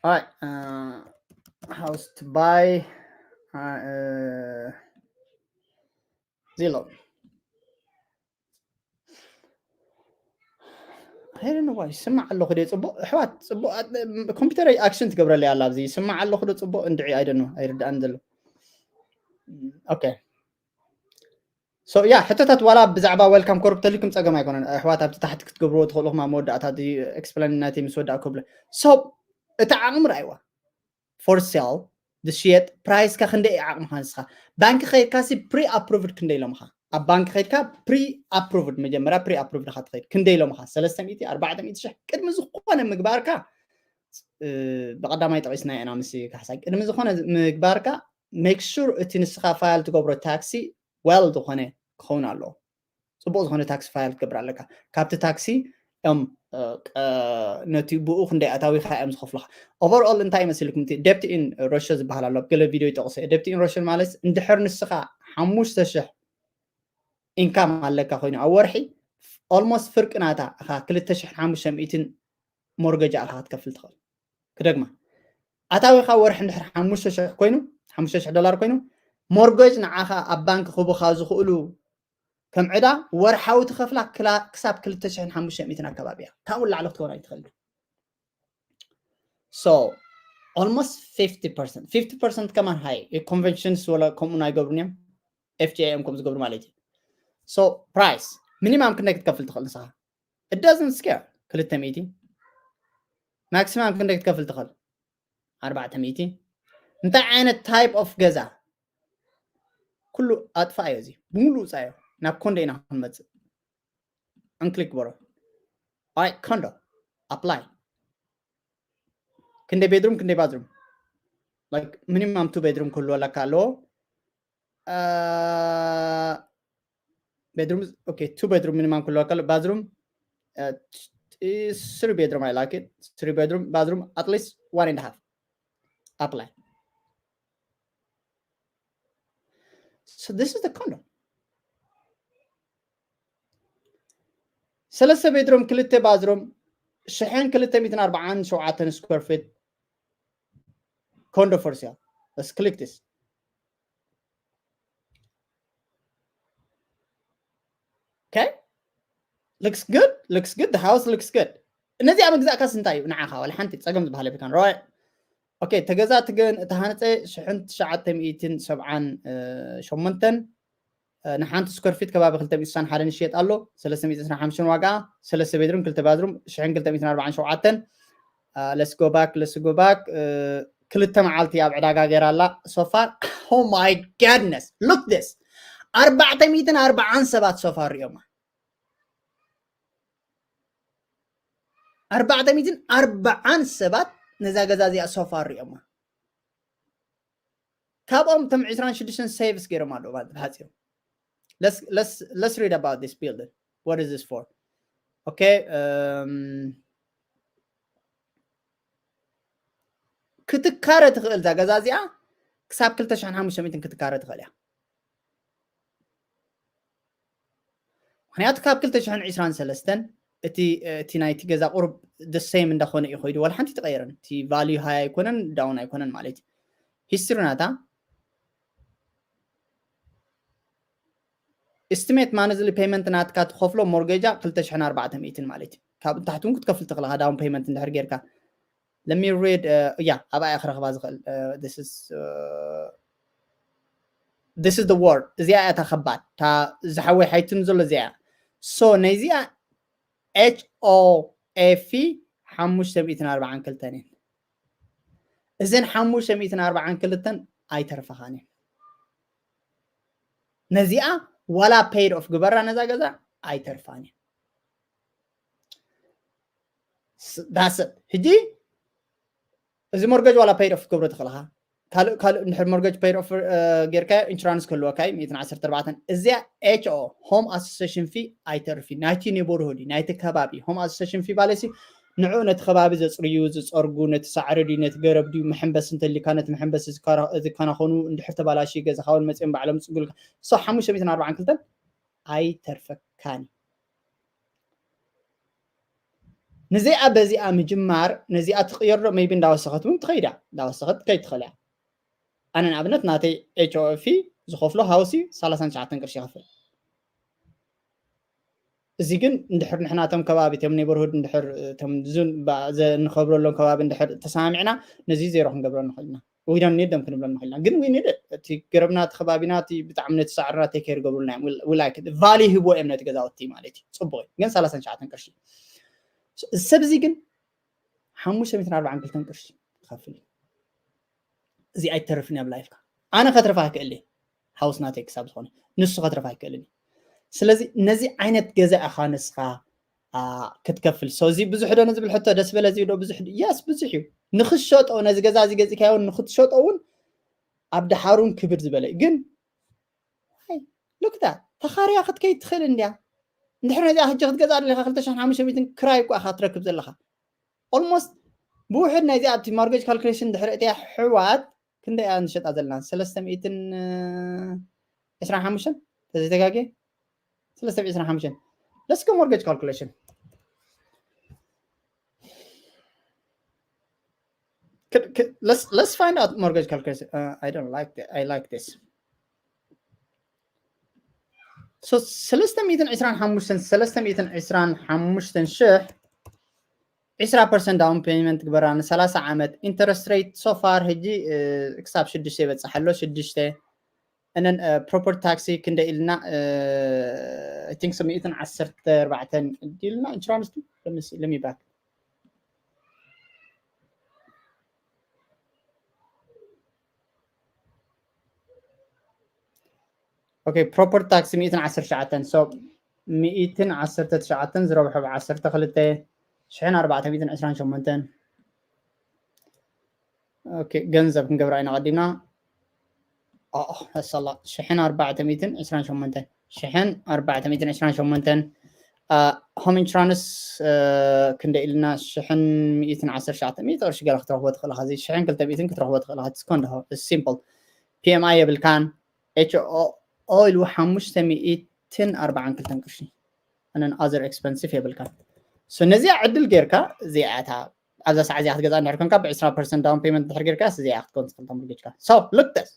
All right, uh, house to buy, uh, uh, Zillow. I don't know why ይስማዕ ኣለኹ ዶ ጽቡቕ ኣሕዋት? ጽቡቕ ኮምፒውተር ኣክሽን ትገብረለይ ኣላ ኣብዚ። ይስማዕ ኣለኹ ዶ ጽቡቕ? እንድዒ I don't know ኣይርዳእን ዘሎ። ኦኬ። So yeah, ሕቶታት ዋላ ብዛዕባ ዌልካም ኮርፕ ተልኩም ጸገም ኣይኮነን ኣሕዋት። ኣብቲ ታሕቲ ክትገብርዎ ትኽእሉ ኹም ኣብ መወዳእታ ኤክስፕሌን ናተይ ምስ ወዳእ ክብለ። So እቲ ዓቕሚ ርኣይዋ። For sale ዝሽየጥ ፕራይስካ ክንደይ እዩ ዓቕምኻ ንስኻ? ባንክ ከይድካ ሲ ፕሪ ኣፕሩቭድ ክንደይ ኢሎምኻ? ኣብ ባንክ ከይድካ ፕሪ ኣፕሩቭድ፣ መጀመርያ ፕሪ ኣፕሩቭድ ኢኻ ትኸይድ። ክንደይ ኢሎምኻ? ሰለስተ ሚእቲ፣ ኣርባዕተ ሚእቲ ሽሕ ቅድሚ ዝኾነ ምግባርካ፣ እ፣ ብቐዳማይ ጠቒስና ኢና ምስ ካሕሳይ። ቅድሚ ዝኾነ ምግባርካ ሜክ ሹር እቲ ንስኻ ፋይል ትገብሮ ታክሲ ዌል ዝኾነ ክኸውን ኣለዎ። ጽቡቕ ዝኾነ ታክሲ ፋይል ክትገብር ኣለካ። ካብቲ ታክሲ እዮም፣ እ፣ ቀ-፣ ነቲ ብኡ ክንደይ ኣታዊኻ እዮም ዝኸፍሉኻ። ኦቨርኦል እንታይ ይመስልኩም? እቲ ደብት ኢን ረሾ ዝበሃል ኣሎ። ኣብ ገለ ቪድዮ ይጠቕሶ እየ። ደብት ኢን ረሾ ማለት እንድሕር ንስኻ ሓሙሽተ ሽሕ ኢንካም ኣለካ ኮይኑ ኣብ ወርሒ ኦልሞስት ፍርቂ ናታ እኻ ክልተ ሽሕን ሓሙሽተ ሚእትን ሞርገጅ ኣኻ ክትከፍል ትኽእል። ክደግማ፣ ኣታዊኻ ወርሒ እንድሕር ሓሙሽተ ሽሕ ኮይኑ፣ ሓሙሽተ ሽሕ ዶላር ኮይኑ፣ ሞርገጅ ንዓኻ ኣብ ባንክ ክህቡኻ ዝኽእሉ ከም ዕዳ ወርሓዊ ትኸፍላ ክላ-፣ ክሳብ ክልተ ሽሕን ሓሙሽተ ሚእትን ኣካባቢ እያ። ካብኡ ንላዕሊ ክትከውን ኣይትኽእልን። So almost fifty percent፣ fifty percent ከማን ሃይ። ኮንቨንሽንስ ወላ ከምኡ ኣይገብሩን እዮም። ኤፍ ጂ ኣይ እዮም ከምኡ ዝገብሩ ማለት እዩ። So ፕራይስ ሚኒማም ክንደይ ክትከፍል ትኽእል ንስኻ? It doesn't scare። ክልተ ሚእቲ። ማክሲማም ክንደይ ክትከፍል ትኽእል? ኣርባዕተ ሚእቲ። እንታይ ዓይነት ታይፕ ኦፍ ገዛ? ኩሉ ኣጥፋኣዮ፣ እዚ ብምሉእ ውፃዮ። ናብ ኮንዶ ኢና ክንመፅእ። ኣንክሊክ በሮ። ኣይ ኮንዶ ኣፕላይ። ክንደይ ቤድሩም፣ ክንደይ ባዝሩም? Like ሚኒማም ቱ ቤድሩም ክህልወለካ ኣለዎ። Uh, bedrooms, okay, two bedroom ሚኒማም ክህልወካ ኣለዎ። ባዝሩም፣ uh, three bedroom, I like it. Three bedroom, bathroom at least one and a half. ኣፕላይ። So this is the condo. ሰለስተ ቤድሩም፣ ክልተ ባዝሩም፣ ሽሕን ክልተ ሚእትን ኣርባዓን ሸውዓተን ስኩዌር ፊት ኮንዶ for sale. Let's click this. Okay. Looks good. Looks good. The house looks good. እነዚኣ ምግዛእካስ እንታይ እዩ ንዓኻ? ዋላ ሓንቲ ጸገም ዝበሃል የብልካን። ራይ። ኦኬ፣ ተገዛ ትገን እተሃነጸ ሽሕን ትሽዓተ ሚእትን ሰብዓን ሸሞንተን፣ እ፣ ንሓንቲ ስኩዌር ፊት ከባቢ ክልተ ሚእቲ ስሳን ሓደን ይሽየጥ ኣሎ። ሰለስተ ሚእቲ ዕስራን ሓሙሽተን ዋጋ፣ ሰለስተ ቤድሩም፣ ክልተ ባዝሩም፣ ሽሕን ክልተ ሚእትን ኣርባዓን ሸውዓተን። Uh, let's go back, let's go back. Uh, ክልተ መዓልቲ ኣብ ዕዳጋ ገይራ ኣላ so far. Oh my goodness, look this. ኣርባዕተ ሚእትን ኣርባዓን ሰባት so far ሪኦማ። ኣርባዕተ ሚእትን ኣርባዓን ሰባት ነዛ ገዛ እዚኣ so far ሪኦማ። ካብኦም እቶም ዕስራን ሽዱሽተን ሴቭስ ገይሮም ኣለዉ ማለት ብሓፂሩ። Let's, let's, let's read about this building. What is this for? Okay, um, ክትካረ ትኽእል እዛ ገዛ እዚኣ ክሳብ ክልተ ሽሕን ሓሙሽተ ሚእትን ክትካረ ትኽእል እያ። ምኽንያቱ ካብ ክልተ ሽሕን ዕስራን ሰለስተን እቲ፣ እቲ ናይቲ ገዛ ቁሩብ the same እንዳኾነ እዩ ኾይዱ፣ ዋላ ሓንቲ ተቐየረን። እቲ ቫልዩ ሃይ ኣይኮነን፣ ዳውን ኣይኮነን ማለት እዩ። ሂስትሪ ናታ ኤስቲሜት ማንዝሊ ፔመንት ናትካ ትኸፍሎ ሞርጌጃ ክልተ ሽሕን ኣርባዕተ ሚእትን ማለት እዩ። ካብ ታሕቲ እውን ክትከፍል ትኽእል ኢኻ ዳውን ፔመንት እንድሕር ጌርካ። Let me read, uh, yeah, ኣብኣ እየ ክረኽባ ዝኽእል። Uh, this is, uh, this is the word. እዚኣ እያ እታ ከባድ። እታ ዝሓወይ ሓይትን ዘሎ እዚኣ እያ። So ነዚኣ HOF ሓሙሽተ ሚእትን ኣርባዓን ክልተን እየን። እዘን ሓሙሽተ ሚእትን ኣርባዓን ክልተን ኣይተርፋኻን እየን። ነዚኣ ዋላ paid off ግበራ፣ ነዛ ገዛ ኣይተርፋን እየን። ዳሰብ ሕጂ እዚ mortgage ዋላ paid off ክትገብሮ ትኽእል ኢኻ። ካልእ ካልእ እንድሕር mortgage paid off ጌርካ insurance ክህልወካ እዩ። ሚእትን ዓሰርተ ኣርባዕተን እዚኣ HO home association fee ኣይተርፍ እዩ። ናይቲ neighborhood እዩ፣ ናይቲ ከባቢ home association fee ባለሲ ንዑ ነቲ ከባቢ ዘፅርዩ ዝፀርጉ፣ ነቲ ሳዕሪ ድዩ ነቲ ገረብ ድዩ መሐንበሲ እንተሊካ ነቲ መሐንበሲ ዝከናኸኑ እንድሕር ተባላሽዩ ገዛኻ እውን መፅኦም ባዕሎም ዝፅጉልካ። So ሓሙሽተ ሚእትን ኣርባዓን ክልተን ኣይተርፈካን እዩ። ነዚኣ በዚኣ ምጅማር ነዚኣ ትቕየር ዶ? Maybe እንዳወሰኸት እውን ትኸይዳ፣ እንዳወሰኸት ትከይድ ትኽእል እያ። ኣነ ንኣብነት ናተይ HOF ዝኸፍሎ ሃውሲ ሰላሳን ትሽዓተን ቅርሺ ይኸፍል። እዚ ግን እንድሕር ንሕና እቶም ከባቢ እቶም neighborhood እንድሕር እቶም ዙን እንኸብረሎም ከባቢ እንድሕር ተሰማሚዕና ነዚ ዜሮ ክንገብሮ ንኽእል ኢና። We don't need them ክንብሎም ንኽእል ኢና። ግን we need it። እቲ ገረብና እቲ ከባቢና እቲ ብጣዕሚ ነቲ ሳዕርና take care ገብሩልና እዮም። We like it። Value ሂቦ እዮም ነቲ ገዛውቲ ማለት እዩ። ፅቡቅ እዩ። ግን ሰላሳን ትሽዓተን ቅርሺ ሰብ እዚ ግን ሓሙሽተ ሚእትን ኣርባዓን ክልተን ቅርሺ ይኸፍል እዩ። እዚ ኣይተርፍን ኣብ ላይፍካ። ኣነ ከትርፋ ኣይክእል እየ፣ ሃውስ ናተይ ክሳብ ዝኾነ ንሱ ከትርፋ ኣይክእልን እዩ። ስለዚ ነዚ ዓይነት ገዛ ኢኻ ንስኻ ክትከፍል። So እዚ ብዙሕ ዶ ንዝብል ሕቶ ደስ በለ እዚ ዶ ብዙሕ? Yes ብዙሕ እዩ። ንክትሸጦ ነዚ ገዛ እዚ ገዚእካዮ ንክትሸጦ እውን ኣብ ደሓሩን ክብር ዝበለ እዩ። ግን look at that፣ ተኻርያ ክትከይድ ትኽእል እንድያ። እንድሕር ነዚኣ ሕጂ ክትገዛ ደለካ ክልተ ሽሕን ሓሙሽተ ሚእትን ክራይ እኳ ኢኻ ትረክብ ዘለኻ። Almost ብውሕድ ናይዚ ኣብቲ mortgage calculation ድሕሪ እቲያ ኣሕዋት ክንደይ እያ ንሸጣ ዘለና? ሰለስተ ሚእትን ዕስራን ሓሙሽተን ተዘይተጋግየ፣ ሰለስተ ሚእትን ዕስራን ሓሙሽተን። Let's go mortgage calculation. Let's find out mortgage calculation. I don't like that. I like this. So ሰለስተ ሚእትን ዕስራን ሓሙሽተን፣ ሰለስተ ሚእትን ዕስራን ሓሙሽተን ሽሕ ዕስራ percent down payment ግበራ ንሰላሳ ዓመት። Interest rate so far ሕጂ ክሳብ ሽዱሽተ ይበፅሕ ኣሎ። ሽዱሽተ። And then property tax ክንደይ ኢልና? I think ሚእትን ዓሰርተ ኣርባዕተን ኢልና insurance. Let me back. Okay, property tax ሚእትን ዓሰርተ ትሽዓተን። So ሚእትን ዓሰርተ ትሽዓተን ዝረብሖ ብዓሰርተ ክልተ ሽሕን ኣርባዕተ ሚእትን ዕስራን ሸሞንተን። Okay፣ ገንዘብ ክንገብራ ኢና ቀዲምና። ኣሰላ ሽሕን ኣርባዕተ ሚእትን ዕስራን ሸሞንተን፣ ሽሕን ኣርባዕተ ሚእትን ዕስራን ሸሞንተን። Home insurance ክንደ ኢልና? ሽሕን ሚእትን ዓሰርተ ትሽዓተ ሚእቲ ቅርሺ ገለ ክትረኽቦ ትኽእል ኢኻ። እዚ ሽሕን ክልተ ሚእትን ክትረኽቦ ትኽእል ኢኻ። It's kind of simple። PMI የብልካን። HO ኢሉ ሓሙሽተ ሚእትን ኣርባዓን ክልተን ቅርሺ። And then other expensive የብልካን። So ነዚኣ ዕድል ጌርካ እዚኣ እታ ኣብዛ ሰዓት እዚኣ ክትገዛ እንድሕር ኮንካ ብ ዕስራ percent down payment እንድሕር ጌርካ እዚኣ ክትኮን ትኽእል ተምርጌጅካ። So look this።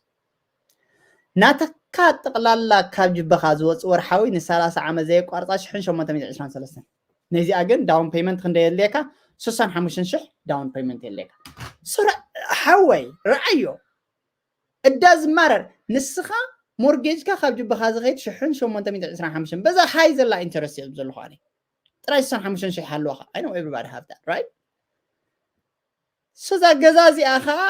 ናትካ ጠቕላላ ካብ ጅበኻ ዝወፅእ ወርሓዊ ንሰላሳ ዓመት ዘየቋርፃ ሽሕን ሸሞንተ ሚእትን ዕስራን ሰለስተን። ነዚኣ ግን down payment ክንደ የድልየካ? ስሳን ሓሙሽተን ሽሕ down payment የድልየካ። So ሓወይ ረኣዮ። It doesn't matter። ንስኻ ሞርጌጅካ ካብ ጅበኻ ዝኸይድ ሽሕን ሸሞንተ ሚእትን ዕስራን ሓሙሽተን በዛ ሃይ ዘላ interest እየ ዘለኹ ኣነ። ጥራይ ስሳን ሓሙሽተን ሽሕ ሃለዋኻ። I know everybody have that, right? So እዛ ገዛ እዚኣ ኸዓ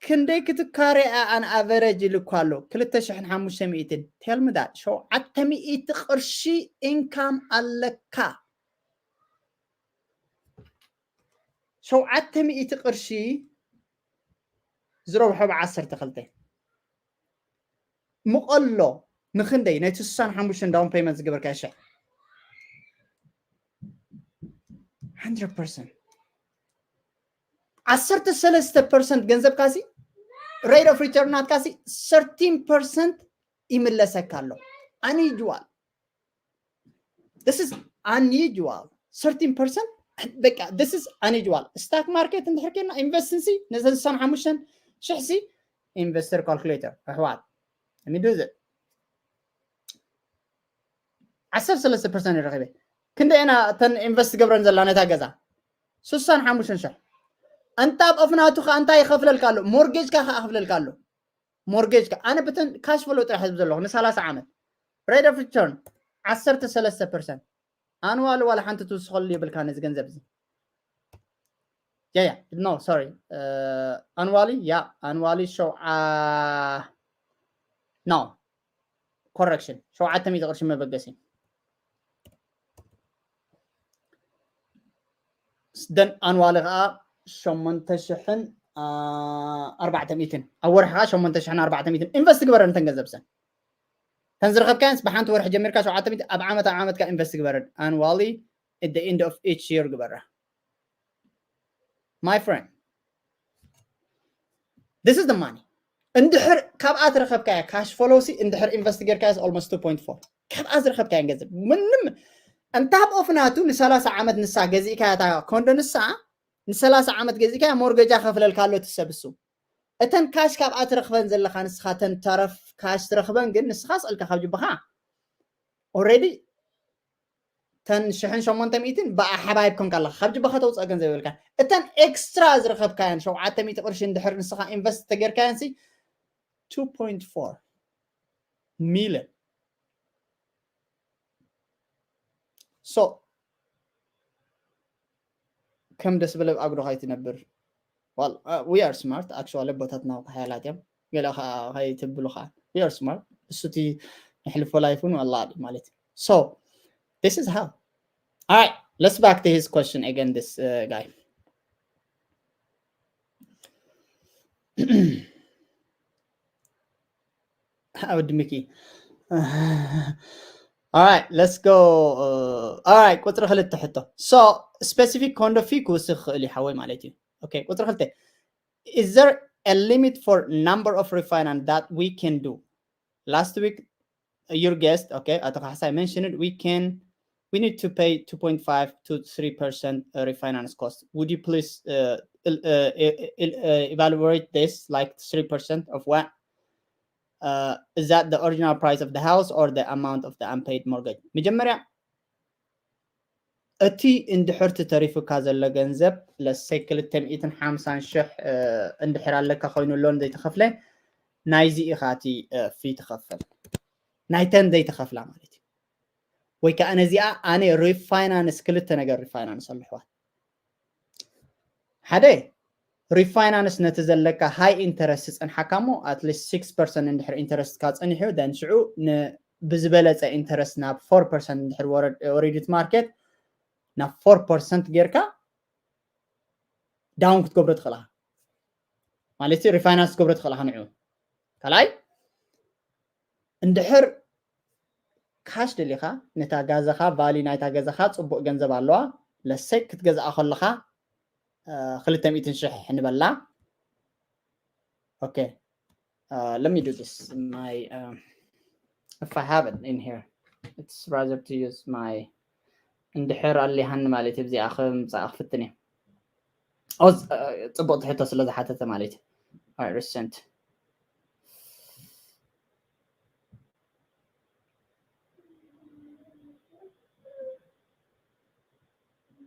ክንደይ ክትካረ እያ on average ኢሉ እኳ ኣሎ። ክልተ ሽሕን ሓሙሽተ ሚእትን። Tell me that። ሸውዓተ ሚእቲ ቅርሺ income ኣለካ። ሸውዓተ ሚእቲ ቅርሺ ዝረብሖ ብዓሰርተ ክልተ። ምቐሎ ንኽንደይ ነቲ ስሳን ሓሙሽተን down payment ዝገበርካዮ ሽሕ? Hundred percent። ዓሰርተ ሰለስተ percent ገንዘብካሲ rate of return ናትካሲ thirteen percent ይምለሰካ ኣሎ። Unusual። This is unusual። Thirteen percent በቃ this is unusual። Stock market እንድሕር ኬና ኢንቨስትንሲ ነዘን ስሳን ሓሙሽተን ሽሕሲ ኢንቨስተር ካልኩሌተር ኣሕዋት። Let me do this። ዓሰርተ ሰለስተ percent ረኺበ። ክንደይ ኢና እተን ኢንቨስት ገብረን ዘላ ነታ ገዛ? ስሳን ሓሙሽተን ሽሕ። እንታብ ኦፍ ናቱ ከዓ እንታይ ይኸፍለልካ ኣሎ? ሞርጌጅካ ከዓ ይኸፍለልካ ኣሎ። ሞርጌጅካ ኣነ ብተን ካሽ ፍሎ ጥራሕ ህዝብ ዘለኹ ንሰላሳ ዓመት rate of return ዓሰርተ ሰለስተ ፐርሰንት ኣንዋሊ ዋላ ሓንቲ ትውስኸሉ የብልካ ነዚ ገንዘብ እዚ። Yeah, yeah, no, sorry. ኣንዋሊ፣ yeah, ኣንዋሊ ሸውዓ፣ no, correction, ሸውዓተ ሚእቲ ቅርሺ መበገሲ። ደን ኣንዋሊ ከዓ ሸሞንተ ሽሕን ኣርባዕተ ሚእትን፣ ኣብ ወርሒ ከዓ ሸሞንተ ሽሕን ኣርባዕተ ሚእትን ኢንቨስት ግበረን እተን ገንዘብ ሰን። ተን ዝረኸብካየንስ ብሓንቲ ወርሒ ጀሚርካ ሸውዓተ ሚእቲ ኣብ ዓመት ኣብ ዓመት ከዓ ኢንቨስት ግበረን። ኣንዋሊ at the end of each year ግበራ። My friend, this is the money. እንድሕር ካብኣ ትረኸብካያ ካሽ ፍሎው ሲ እንድሕር ኢንቨስት ጌርካያ almost two point four፣ ካብኣ ዝረኸብካያ ገንዘብ ምንም እንታብ ኦፍ ናቱ ንሰላሳ ዓመት ንሳ ገዚእካያ እታ ኮንዶ ንሳ ንሰላሳ ዓመት ገዚእካያ ሞርገጃ ከፍለልካ ኣሎ እቲ ሰብ እሱ። እተን ካሽ ካብኣ ትረኽበን ዘለኻ ንስኻ ተን ተረፍ ካሽ ትረኽበን ግን ንስኻ ስእልካ ካብ ጅብኻ ኦልሬዲ ተን ሽሕን ሸሞንተ ሚእትን ብኣ ሓባይብ ኮንካ ኣለኻ ካብ ጅባኻ ተውፅኦ ገንዘብ የብልካ። እተን ኤክስትራ ዝረኸብካየን ሸውዓተ ሚእቲ ቅርሺ እንድሕር ንስኻ ኢንቨስት ተጌርካየን ሲ two point four ሚልዮን። So ከም ደስ በለ ኣብ ኣጉዶ ከይትነብር። Well, uh, we are smart actually፣ ኣቦታትና ሓያላት እዮም። ገለ ከዓ ከይትብሉ ከዓ we are smart። እሱ እቲ ንሕልፎ ላይፍ እውን ኣላ ማለት እዩ። So this is how. All right, let's back to his question again, this uh, guy. ወዲ ሚኪ። All right, let's go. Uh, all right, ቁፅሪ ክልተ ሕቶ። So specific ኮንዶ ፊ ክውስኽ ይኽእል እዩ ሓወይ ማለት እዩ። Okay, ቁፅሪ ክልተ, is there a limit for number of refinance that we can do? Last week, your guest, okay, ኣቶ ካሕሳይ mentioned we can, we need to pay two point five to three percent uh, refinance cost. Would you please uh, el- uh, e- el- uh, evaluate this, like three percent of what? Uh, is that the original price of the house or the amount of the unpaid mortgage? መጀመርያ እቲ እንድሕር እቲ ተሪፉካ ዘሎ ገንዘብ ለሰይ ክልተ ሚእትን ሓምሳን ሽሕ እንድሕር ኣለካ ኮይኑ ሎን ዘይተኸፍለ ናይዚ ኢኻ እቲ ፊ ትኸፍል፣ ናይተን ዘይተኸፍላ ማለት እዩ። ወይ ከዓ ነዚኣ ኣነ ሪፋይናንስ ክልተ ነገር ሪፋይናንስ ኣለሕዋ። ሓደ ሪፋይናንስ ነቲ ዘለካ ሃይ ኢንተረስት ዝፀንሓካ እሞ ኣትሊስት ሲክስ ፐርሰንት እንድሕር ኢንተረስት ካብ ፀኒሑ ደን ሽዑ ብዝበለፀ ኢንተረስት ናብ ፎር ፐርሰንት እንድሕር ወሪዱት ማርኬት ናብ ፎር ፐርሰንት ጌርካ ዳውን ክትገብሮ ትኽእልኻ ማለት ሪፋይናንስ ክትገብሮ ትኽእልኻ ንዑ ካልኣይ እንድሕር ካሽ ደሊኻ ነታ ጋዛኻ ቫሊ ናይታ ገዛኻ ፅቡቅ ገንዘብ ኣለዋ ለሰይ ክትገዝኣ ከለኻ ክልተ ሚእትን ሽሕ ንበላ okay uh, let me do this my um, if I have it in here it's rather to use my እንድሕር ኣሊሃኒ ማለት እዩ እዚኣ ከምፃኣ ክፍትን እየ ፅቡቅ ትሕቶ ስለ ዝሓተተ ማለት እዩ recent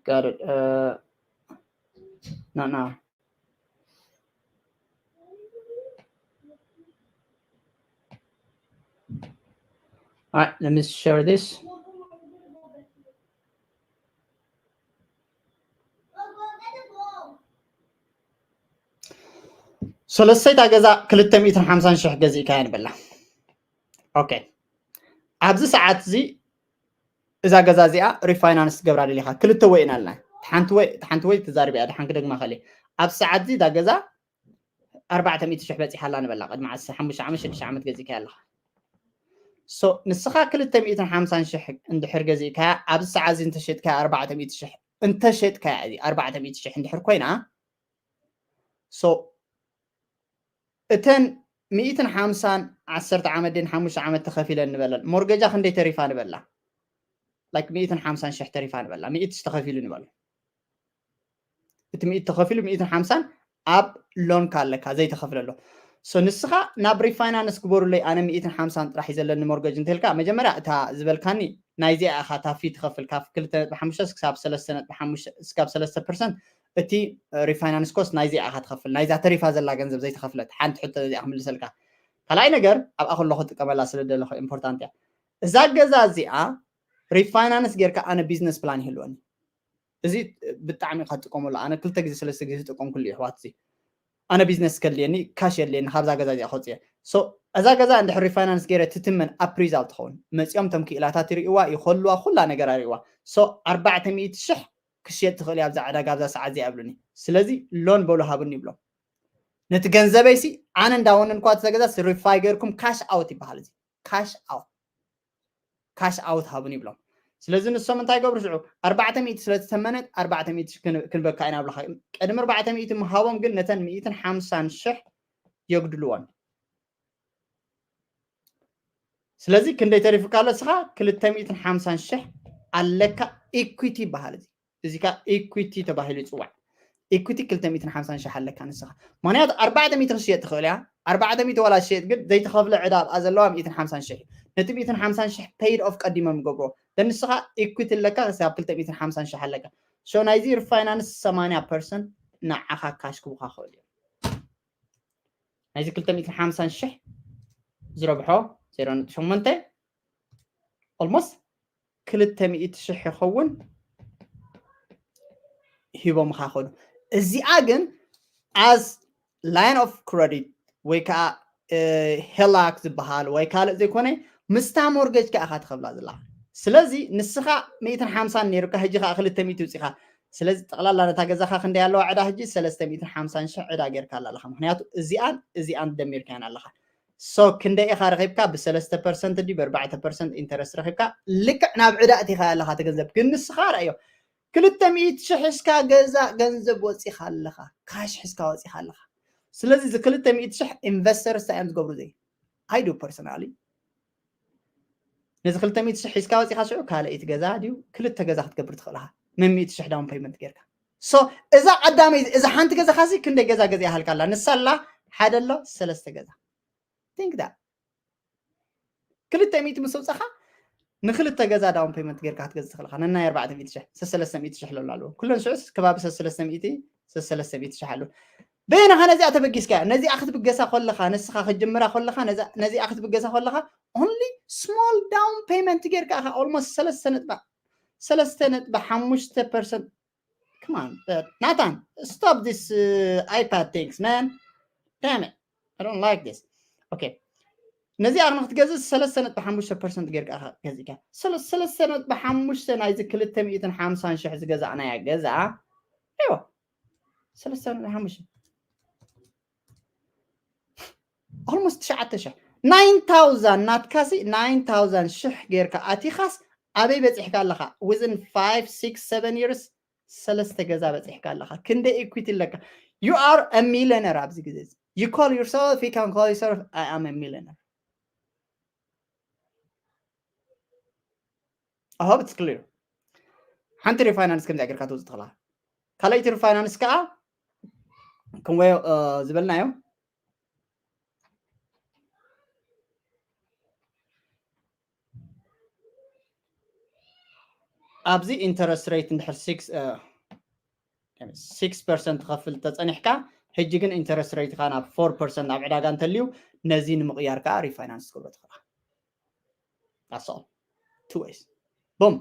Got it. Uh, no, no. All right, let me share this. ሰለስተይታ ገዛ ክልተ ሚእትን ሓምሳን ሽሕ ገዚእካያ ንበላ okay ኣብዚ ሰዓት እዚ እዛ ገዛ እዚኣ ሪፋይናንስ ትገብራ ደሊኻ ክልተ ወይ ኢና ኣለና ሓንቲ ወይ ተዛሪብ እያ ድሓን ክደግማ ከለ ኣብዚ ሰዓት እዚ እዛ ገዛ ኣርባዕተ ሚእቲ ሽሕ በፂሓ ኣላ ንበላ ቅድሚ ዓሰርተ ሓሙሽተ ዓመት ሽዱሽተ ዓመት ገዚእካ ኣለኻ so ንስኻ ክልተ ሚእትን ሓምሳን ሽሕ እንድሕር ገዚእካ ኣብዚ ሰዓት እዚ እንተሸጥካ ኣርባዕተ ሚእቲ ሽሕ እንተሸጥካ እዚ ኣርባዕተ ሚእቲ ሽሕ እንድሕር ኮይና so እተን ሚእትን ሓምሳን ዓሰርተ ዓመት ድን ሓሙሽተ ዓመት ተኸፊለን ንበለን ሞርገጃ ክንደይ ተሪፋ ንበላ like ሚእትን ሓምሳን ሽሕ ተሪፋ ንበላ ሚእቲ ተኸፊሉ ንበሉ እቲ ሚእቲ ተኸፊሉ ሚእትን ሓምሳን ኣብ ሎንካ ኣለካ ዘይተኸፍለሎ so ንስኻ ናብ ሪፋይናንስ ግበሩለይ ኣነ ሚእትን ሓምሳን ጥራሕ እዩ ዘለኒ ሞርገጅ እንተልካ መጀመርያ እታ ዝበልካኒ ናይዚኣ ኢኻ ታፊ ትኸፍል ካብ ክልተ ነጥቢ ሓሙሽተ ክሳብ ሰለስተ ነጥቢ ሓሙሽተ ክሳብ ሰለስተ ፐርሰንት እቲ ሪፋይናንስ ኮስት ናይዚኣ ኢኻ ትኸፍል ናይዛ ተሪፋ ዘላ ገንዘብ ዘይተኸፍለት ሓንቲ ሕቶ እዚኣ ክምልሰልካ ካልኣይ ነገር ኣብኣ ከለኹ ጥቀመላ ስለ ደለኹ ኢምፖርታንት እያ እዛ ገዛ እዚኣ refinance ጌርካ ኣነ business plan ይህልወኒ። እዚ ብጣዕሚ ኢኻ ትጥቀመሉ። ኣነ ክልተ ግዜ ሰለስተ ግዜ ዝጥቀምኩሉ እዩ ኣሕዋት። እዚ ኣነ business ከድልየኒ ካሽ የድልየኒ፣ ካብዛ ገዛ እዚኣ ከውፅእ እየ። So እዛ ገዛ እንድሕር refinance ገይረ ትትመን appraisal ትኸውን፣ መፂኦም ተም ክኢላታት ይርእይዋ፣ ይኸልዋ፣ ኩላ ነገር ይርእይዋ። So ኣርባዕተ ሚእቲ ሽሕ ክሽየጥ ትኽእል እያ ኣብዛ ዕዳጋ ኣብዛ ሰዓት እዚኣ ይብሉኒ። ስለዚ loan በሉ ሃቡኒ ይብሎም። ነቲ ገንዘበይሲ ኣነ እንዳወነንኳ እዛ ገዛ refi ገይርኩም cash out ይበሃል። እዚ cash out፣ cash out ሃቡን ይብሎም። ስለዚ ንሶም እንታይ ይገብሩ? ሽዑ ኣርባዕተ ሚእቲ ስለ ዝተመነት ኣርባዕተ ሚእቲ ክንበካ ኢና ብለካ። ቅድሚ ኣርባዕተ ሚእቲ ምሃቦም ግን ነተን ሚእትን ሓምሳን ሽሕ የጉድልዎን። ስለዚ ክንደይ ተሪፉካ ኣሎ? እስኻ ክልተ ሚእትን ሓምሳን ሽሕ ኣለካ። ኢኩዊቲ ይበሃል እዚ። እዚ ከዓ ኢኩዊቲ ተባሂሉ ይፅዋዕ። ኢኩዊቲ ክልተ ሚእትን ሓምሳን ሽሕ ኣለካ ንስኻ። ምክንያቱ ኣርባዕተ ሚእቲ ክሽየጥ ትኽእል እያ። ኣርባዕተ ሚእቲ ዋላ ሽየጥ ግን ዘይተኸፍለ ዕዳ ኣብኣ ዘለዋ ሚእትን ሓምሳን ሽሕ እዩ። ነቲ ሚእትን ሓምሳን ሽሕ paid off ቀዲሞም ይገብርዎ። ንስኻ ኢኩዊቲ ኣለካ፣ ክሳብ ክልተ ሚእትን ሓምሳን ሽሕ ኣለካ። So ናይዚ refinance ሰማንያ ፐርሰንት ንዓኻ ካሽ ክቡካ ክኽእል እዩ። ናይዚ ክልተ ሚእትን ሓምሳን ሽሕ ዝረብሖ ዜሮ ነጥቢ ሸሞንተ፣ almost ክልተ ሚእቲ ሽሕ ይኸውን ሂቦምኻ ኾኑ። እዚኣ ግን as line of credit ወይ ከዓ ሄላክ ዝበሃል ወይ ካልእ ዘይኮነ ምስታ ሞርጌጅ ከዓ ኢኻ ትኸፍላ ዘላ። ስለዚ ንስኻ ሚእትን ሓምሳን ነይሩካ፣ ሕጂ ከዓ ክልተ ሚእቲ ውፂኻ። ስለዚ ጠቕላላ ነታ ገዛኻ ክንደይ ኣለዋ ዕዳ? ሕጂ ሰለስተ ሚእትን ሓምሳን ሽሕ ዕዳ ጌርካ ኣላ ኣለኻ። ምክንያቱ እዚኣን እዚኣን ደሚርካያን ኣለኻ። So ክንደይ ኢኻ ረኺብካ? ብሰለስተ ፐርሰንት ድዩ ብኣርባዕተ ፐርሰንት ኢንተረስት ረኺብካ? ልክዕ ናብ ዕዳ እቲኻ ኣለኻ እቲ ገንዘብ። ግን ንስኻ ረኣዮ፣ ክልተ ሚእቲ ሽሕ ሒዝካ ገዛ ገንዘብ ወፂኻ ኣለኻ፣ ካሽ ሒዝካ ወፂኻ ኣለኻ። ስለዚ እዚ ክልተ ሚእቲ ሽሕ ኢንቨስተርስ እንታይ እዮም ዝገብሩ? ዘይ I do personally፣ ነዚ ክልተ ሚእቲ ሽሕ ሒዝካ ወፂኻ ሽዑ ካልኣይቲ ገዛ ድዩ ክልተ ገዛ ክትገብር ትኽእል ኢኻ፣ መን ሚእቲ ሽሕ down payment ጌርካ። So እዛ ቀዳመይ እዛ ሓንቲ ገዛኻ ሲ ክንደይ ገዛ ገዚኣ ሃልካ ኣላ? ንሳ ኣላ ሓደ ኣሎ ሰለስተ ገዛ። Think that። ክልተ ሚእቲ ምስ ኣውፃኻ ንክልተ ገዛ down payment ጌርካ ክትገዝእ ትኽእል ኢኻ። ነናይ ኣርባዕተ ሚእቲ ሽሕ፣ ሰለስተ ሚእቲ ሽሕ ለሎ ኣለዎ። ኩለን ሽዑስ ከባቢ ሰለስተ ሚእቲ፣ ሰለስተ ሚእቲ ሽሕ ኣለዎ። በየናኻ ነዚኣ ተበጊስካ? ነዚኣ ክትብገሳ ከለኻ፣ ንስኻ ክትጅምራ ከለኻ፣ ነዛ- ነዚኣ ክትብገሳ ከለኻ only small down payment ጌርካ ኢኻ almost ሰለስተ ነጥቢ ሰለስተ ነጥቢ ሓሙሽተ ፐርሰንት። Come on, uh, Nathan, stop this uh, iPad things, man. Damn it. I don't like this. Okay. ነዚኣ ንክትገዝእ ሰለስተ ነጥቢ ሓሙሽተ ፐርሰንት ጌርካ ኢኻ ገዚእካ። ሰለ- ሰለስተ ነጥቢ ሓሙሽተ ናይዚ ክልተ ሚእትን ሓምሳን ሽሕ ዝገዛእናያ ገዛ። እዋ። ሰለስተ ነጥቢ ሓሙሽተ። Almost ትሽዓተ ሽሕ። ናይን ታውዛንድ ናትካሲ፣ ናይን ታውዛንድ ሽሕ ጌርካ ኣቲኻስ ኣበይ በፂሕካ ኣለኻ? Within five, six, seven years ሰለስተ ገዛ በፂሕካ ኣለኻ። ክንደይ ኢኩዊቲ ኣለካ? You are a millionaire ኣብዚ ግዜ እዚ። You call yourself, you can call yourself, I am a millionaire. I hope it's clear. ሓንቲ refinance ከምዚኣ ጌርካ ትወፅእ ትኽእላ። ካልኣይቲ refinance ከዓ ከምወዮ ዝበልናዮ ኣብዚ interest rate እንድሕር six six percent ትኸፍል ተፀኒሕካ፣ ሕጂ ግን interest rate ኻ ናብ four percent ኣብ ዕዳጋ እንተልዩ ነዚ ንምቕያር ከዓ refinance ትገብሮ ትኽእላ። That's all. Two ways. Boom.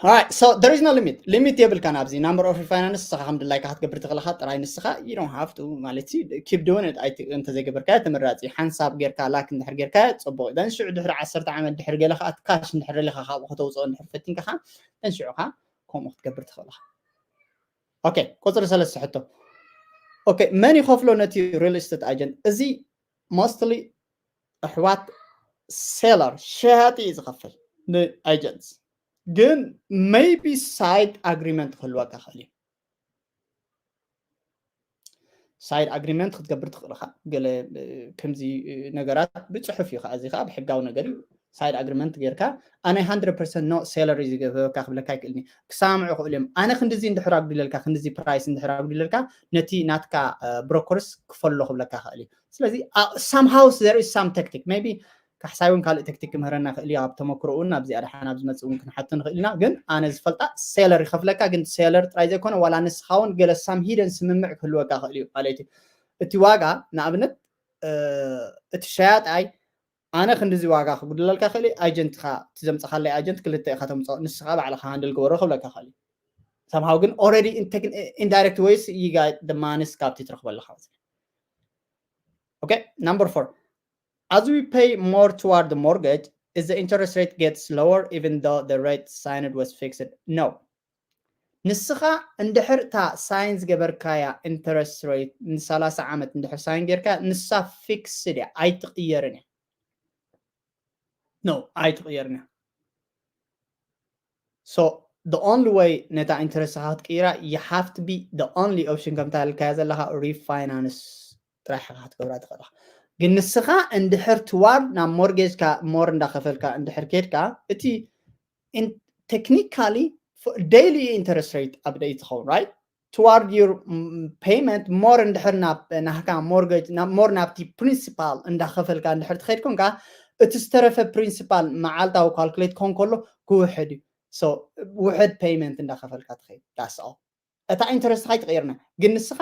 Alright, so there is no limit. Limit የብልካን ኣብዚ number of refinance ንስኻ ከም ድላይካ ክትገብር ትኽእልኻ ጥራይ ንስኻ you don't have to ማለት ሲ keep doing it. I think እንተዘይገበርካዮ ተመራፂ ሓንሳብ ጌርካ ላክ እንድሕር ጌርካ ፅቡቕ። ደን ሽዑ ድሕሪ ዓሰርተ ዓመት ድሕሪ ገለ ከዓ ካሽ እንድሕር ደሊኻ ካብኡ ከተውፅኦ እንድሕር ፈቲንካ ከዓ ደን ሽዑ ከዓ ከምኡ ክትገብር ትኽእል ኢኻ። ኦኬ፣ ቁፅሪ ሰለስተ ሕቶ። ኦኬ፣ መን ይኸፍሎ ነቲ real estate agent? እዚ mostly ኣሕዋት seller ሸያጢ እዩ ዝኸፍል ን agents። ግን maybe side agreement ክህልወካ ይኽእል እዩ። Side agreement ክትገብር ትኽእል ኢኻ። ገለ ከምዚ ነገራት ብፅሑፍ እዩ ከዓ፣ እዚ ከዓ ብሕጋዊ ነገር እዩ። Side agreement ጌርካ ኣነ hundred percent no salary ዝገብረካ ክብለካ ኣይክእልን እዩ። ክሰማምዑ ይኽእሉ እዮም። ኣነ ክንድዚ እንድሕር ኣጉዲለልካ፣ ክንድዚ price እንድሕር ኣጉዲለልካ ነቲ ናትካ brokers ክፈሎ ክብለካ ይኽእል እዩ። ስለዚ somehow there is some tactic, maybe ካሕሳይ እውን ካልእ tactic ክምህረና ይኽእል እዩ። ኣብ ተመክሮ እውን ኣብዚ ኣድሓን ኣብ ዝመፅእ እውን ክንሓቶ ንኽእል ኢና። ግን ኣነ ዝፈልጣ seller ይኸፍለካ፣ ግን seller ጥራይ ዘይኮነ ዋላ ንስኻ እውን ገለ some hidden ስምምዕ ክህልወካ ይኽእል እዩ ማለት እዩ። እቲ ዋጋ ንኣብነት እቲ ሸያጣይ ኣነ ክንዲዚ ዋጋ ክጉድለልካ ክእል ኣጀንትካ ትዘምፅኻለይ ኣጀንት ክልተ ኢካ ተምፅኦ ንስኻ ባዕልካ ሃንድል ግበሮ ክብለካ ክእል። Somehow ግን already in indirect ways you got the money ካብቲ ትረክበለካ። Okay, number four, as we pay more toward the mortgage, is the interest rate gets lower even though the rate signed was fixed? No. ንስኻ እንድሕር እታ ሳይን ዝገበርካያ interest rate ንሰላሳ ዓመት እንድሕር ሳይን ጌርካ ንሳ fixed እያ ኣይትቕየርን እያ። No, ኣይትቕየርን እያ። So the only way ነታ interest ኻ ክትቅይራ you have to be the only option ከምታ ልካያ ዘለካ refinance ጥራሕ ኻ ክትገብራ ትኽእል። ግን ንስኻ እንድሕር toward ናብ mortgage ካ more እንዳኸፈልካ እንድሕር ኬድካ እቲ technically daily interest rate update ትኸውን, right? Toward your payment more እንድሕር ናብ ናህካ mortgage more ናብቲ principal እንዳኸፈልካ እንድሕር ትኸይድ ኮንካ እቲ ዝተረፈ principal መዓልታዊ calculate ኮን ከሎ ክውሕድ እዩ። So ውሕድ payment እንዳኸፈልካ ትኸይድ። That's all። እታ interest ኻ ኣይትቕየርና። ግን ንስኻ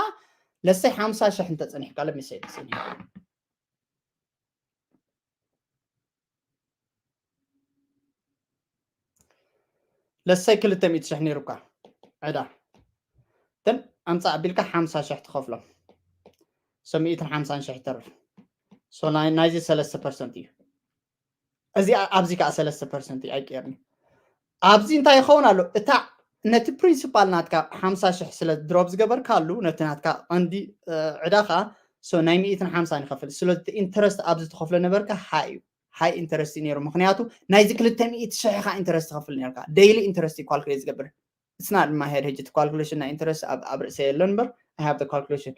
ለሰይ ሓምሳ ሽሕ እንተፀኒሕካ let me say this in here. ለሰይ ክልተ ሚእቲ ሽሕ ነይሩካ ዕዳ ተን ኣምፃእ ኣቢልካ ሓምሳ ሽሕ ትኸፍሎም። So ሚእትን ሓምሳን ሽሕ ይተርፍ። So ናይዚ ሰለስተ ፐርሰንት እዩ። እዚ ኣብዚ ከዓ ሰለስተ ፐርሰንት እዩ ኣይቀየርን። ኣብዚ እንታይ ይኸውን ኣሎ? እታ ነቲ principal ናትካ ሓምሳ ሽሕ ስለ drop ዝገበርካሉ ነቲ ናትካ ቀንዲ ዕዳኻ so ናይ ሚእትን ሓምሳን ይኸፍል። ስለዚ interest ኣብዚ ትኸፍሎ ነበርካ high እዩ። High interest እዩ ነይሩ። ምክንያቱ ናይዚ ክልተ ሚእቲ ሽሕ ኢኻ interest ትኸፍል ነርካ። Daily interest እዩ calculate ዝገብር። It's not in my head ሕጂ እቲ calculation ናይ interest ኣብ ኣብ ርእሰይ የሎ እምበር I have the calculation።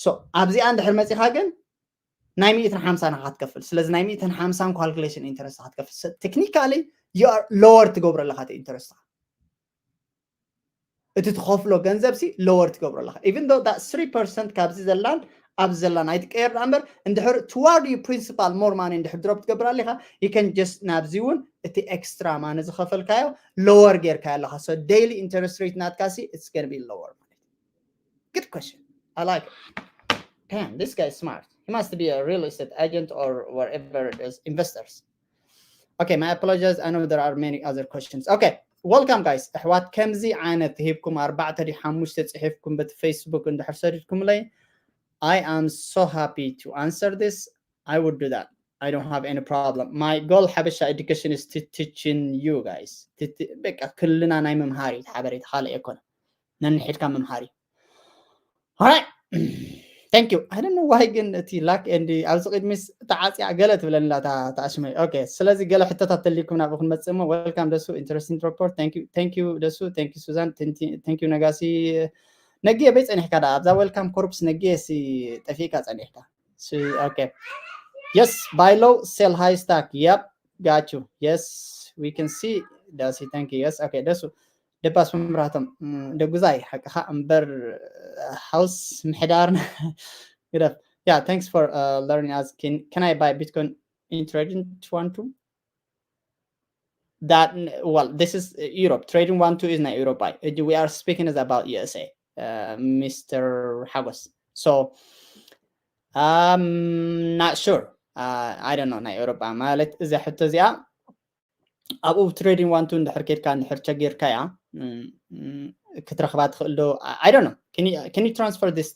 So ኣብዚኣ እንድሕር መፂኻ ግን ናይ ሚእትን ሓምሳን ኢኻ ትከፍል። ስለዚ ናይ ሚእትን ሓምሳን calculation interest ኢኻ ትከፍል። Technically you are lower ትገብሮ ኣለኻ እቲ interest ኻ። እቲ ትኸፍሎ ገንዘብ ሲ lower ትገብሮ ኣለኻ። Even though that three percent ካብዚ ዘላን ኣብዚ ዘላን ኣይትቀየር ደኣ እምበር እንድሕር toward you principal more money እንድሕር drop ትገብር ኣለኻ you can just ናብዚ እውን እቲ extra money ዝኸፈልካዮ lower ጌርካዮ ኣለኻ። So daily interest rate ናትካ ሲ it's gonna be lower ማለት እዩ። Good question. I like it. Damn, this guy is smart. He must be a real estate agent or whatever it is, investors. Okay, my apologies. I know there are many other questions. Okay, welcome guys. ኣሕዋት ከምዚ ዓይነት ሂብኩም ኣርባዕተ ድዩ ሓሙሽተ ፅሒፍኩም በቲ Facebook እንድሕር ሰዲድኩምለይ I am so happy to answer this. I would do that. I don't have any problem. My goal ሓበሻ education is to teaching you guys. በቃ ክልና ናይ ምምሃር እዩ ሓበሬታ ካልእ ኣይኮነ። ነንሒድካ ምምሃር እዩ። Alright. Thank you. I don't know why ግን እቲ ላክ ኤንድ ኣብዚ ቅድሚስ ተዓፅያ ገለ ትብለኒ ላ ተኣሽመይ። Okay, ስለዚ ገለ ሕቶታት ተልይኩም ናብኡ ክንመፅእ እሞ welcome ደሱ interesting report. Thank you. Thank you ደሱ. Thank you Suzanne. Thank you ነጋሲ። ነጊየ በይ ፀኒሕካ ዳ ኣብዛ welcome corps ነጊየ ሲ ጠፊእካ ፀኒሕካ። Okay. Yes, buy low, sell high stock. Yep, got you. Yes, we can see. ደሲ thank you. Yes, okay ደሱ ደባስ መብራህቶም ደጉዛይ ሓቅኻ እምበር house ምሕዳር ግደፍ። Yeah, thanks for uh, learning us. Can can I buy Bitcoin in trading one two? That well, this is Europe. Trading one two is not Europe. We are speaking is about U S A, uh, Mister ሓጎስ. So I'm not sure. Uh, I don't know ናይ ኤውሮጳ ማለት እዛ ሕቶ እዚኣ ኣብኡ trading one two እንድሕር ኬድካ እንድሕር ቸጊርካ እያ ክትረኽባ ትኽእል ዶ? I don't know. Can you transfer this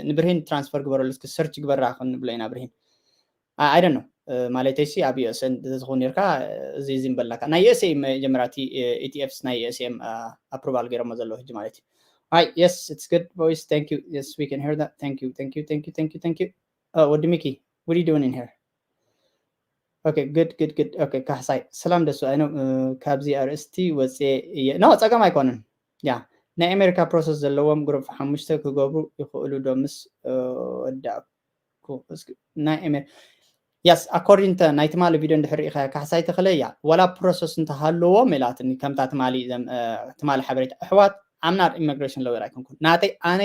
ንብርሂን transfer ግበረሉ እስኪ search ግበራ ክንብሎ ኢና ብርሂን። I don't know. ማለተይ ሲ ኣብ U S A እንተዝኸውን ነርካ እዚ እዚ ምበልናካ ናይ U S A መጀመርያ እቲ E T Fs ናይ U S A እዮም approval ገይሮሞ ዘለዉ ሕጂ ማለት እዩ። Hi, yes, it's good voice. Thank you. Yes, we can hear that. Thank you, thank you, thank you, thank you, thank you. Uh, ወዲ ሚኪ, what are you doing in here? Okay, good, good, good. Okay, ካሕሳይ ሰላም ደሱ ኣይኖ ካብዚ ኣርእስቲ ወፅየ እየ። No, ፀገም ኣይኮነን። ያ ናይ ኣሜሪካ process ዘለዎም group ሓሙሽተ ክገብሩ ይኽእሉ ዶ ምስ ወዳእኩ? ናይ ኣሜሪካ Yes, according to ናይ ትማሊ ቪድዮ እንድሕር ርኢኻያ ካሕሳይ ተኽለ እያ ዋላ process እንተሃለዎም ኢላትኒ ከምታ ትማሊ ትማሊ ሓበሬታ ኣሕዋት I'm not immigration lawyer ኣይኮንኩን ናተይ ኣነ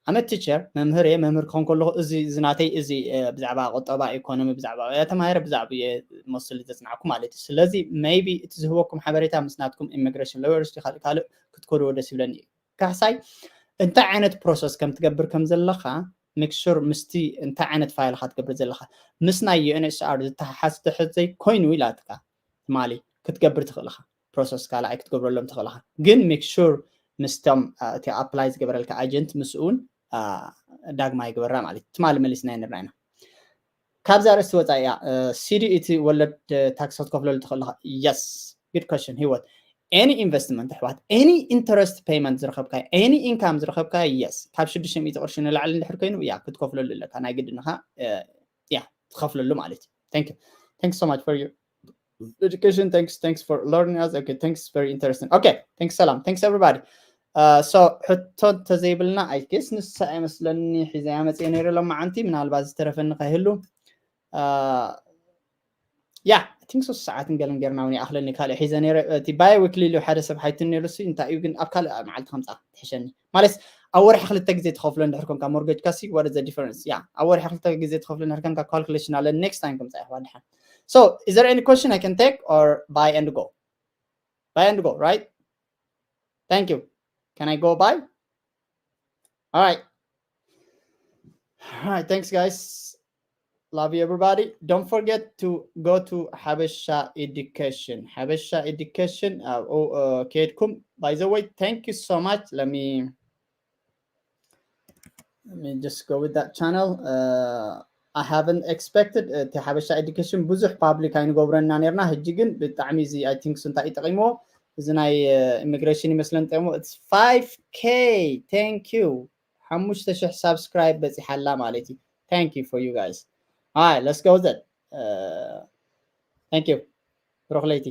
I'm a teacher መምህር እየ መምህር ክኾን ከለኹ እዚ እዚ ናተይ እዚ ብዛዕባ ቁጠባ ኢኮኖሚ ብዛዕባ እየ ተማሂረ ብዛዕባ እየ መስሊ ዘፅናዕኩ ማለት እዩ ስለዚ maybe እቲ ዝህበኩም ሓበሬታ ምስ ናትኩም immigration lawyers ካልእ ካልእ ክትከድዎ ደስ ይብለኒ እዩ ካሕሳይ እንታይ ዓይነት process ከም ትገብር ከም ዘለኻ make sure ምስቲ እንታይ ዓይነት file ካ ትገብር ዘለካ ምስ ናይ UNHCR ዝተሓሓዝ ትሕት ዘይኮይኑ ኢላትካ ትማሊ ክትገብር ትኽእል ኢኻ። process ካልኣይ ክትገብረሎም ትኽእል ኢኻ። ግን make sure ምስቶም እቲ apply ዝገበረልካ agent ምስኡ እውን ዳግማይ ግበራ ማለት እዩ። ትማሊ መሊስና ነርና ኢና። ካብዛ ርእሲ ወፃኢ እያ። ሲዲ እቲ ወለድ ታክስ ክትከፍለሉ ትኽእል ኢኻ። Yes, good question ሂወት። Any investment ኣሕዋት፣ any interest payment ዝረኸብካዮ፣ any income ዝረኸብካዮ፣ yes፣ ካብ ሽዱሽተ ሚእቲ ቅርሺ ንላዕሊ እንድሕር ኮይኑ ያ ክትከፍለሉ ኣለካ። ናይ ግድንኻ ያ ትኸፍለሉ ማለት እዩ። Thank you. Thanks so much for your education. Thanks, thanks for learning us. Okay, thanks, very interesting. Okay, thanks ሰላም። Thanks everybody. So ሕቶ እንተዘይብልና፣ I guess ንሳ እየ መስለኒ ሒዘያ መፅየ ነይረ ሎማዓንቲ፣ ምናልባት ዝተረፈኒ ከይህሉ። ያ I think ሶስት ሰዓትን ገለን ጌርና እውን ይኣኽለኒ። ካልእ ሒዘ ነይረ፣ እቲ bi-weekly ኢሉ ሓደ ሰብ ሓቲቱኒ ነይሩ፣ እሱ እንታይ እዩ ግን ኣብ ካልእ መዓልቲ ከምፃ ትሕሸኒ። ማለት ኣብ ወርሒ ክልተ ግዜ ትኸፍሎ እንድሕር ኮንካ mortgage ካ ሲ what is the difference? ያ ኣብ ወርሒ ክልተ ግዜ ትኸፍሎ እንድሕር ኮንካ calculation ኣለ፣ next time ከምፃ ይኽዋ ድሓን። So is there any question I can take or buy and go? Buy and go, right? Thank you. Can I go buy? All right. All right, thanks guys. Love you everybody. Don't forget to go to Habesha Education. Habesha Education. Uh, oh, uh, ከድኩም. By the way, thank you so much. Let me let me just go with that channel. Uh, I haven't expected እቲ ሓበሻ ኤዱኬሽን ብዙሕ ፓብሊክ ኣይንገብረና ነርና። ሕጂ ግን ብጣዕሚ እዚ I think እንታይ ይጠቂምዎ እዚ ናይ ኢሚግሬሽን ይመስለን ጠሞ it's five K. Thank you. ሓሙሽተ ሽሕ ሳብስክራይብ በፂሓላ ማለት እዩ። Thank you for you guys. All right, let's go with it. Uh, thank you. ብሩኽ ለይቲ።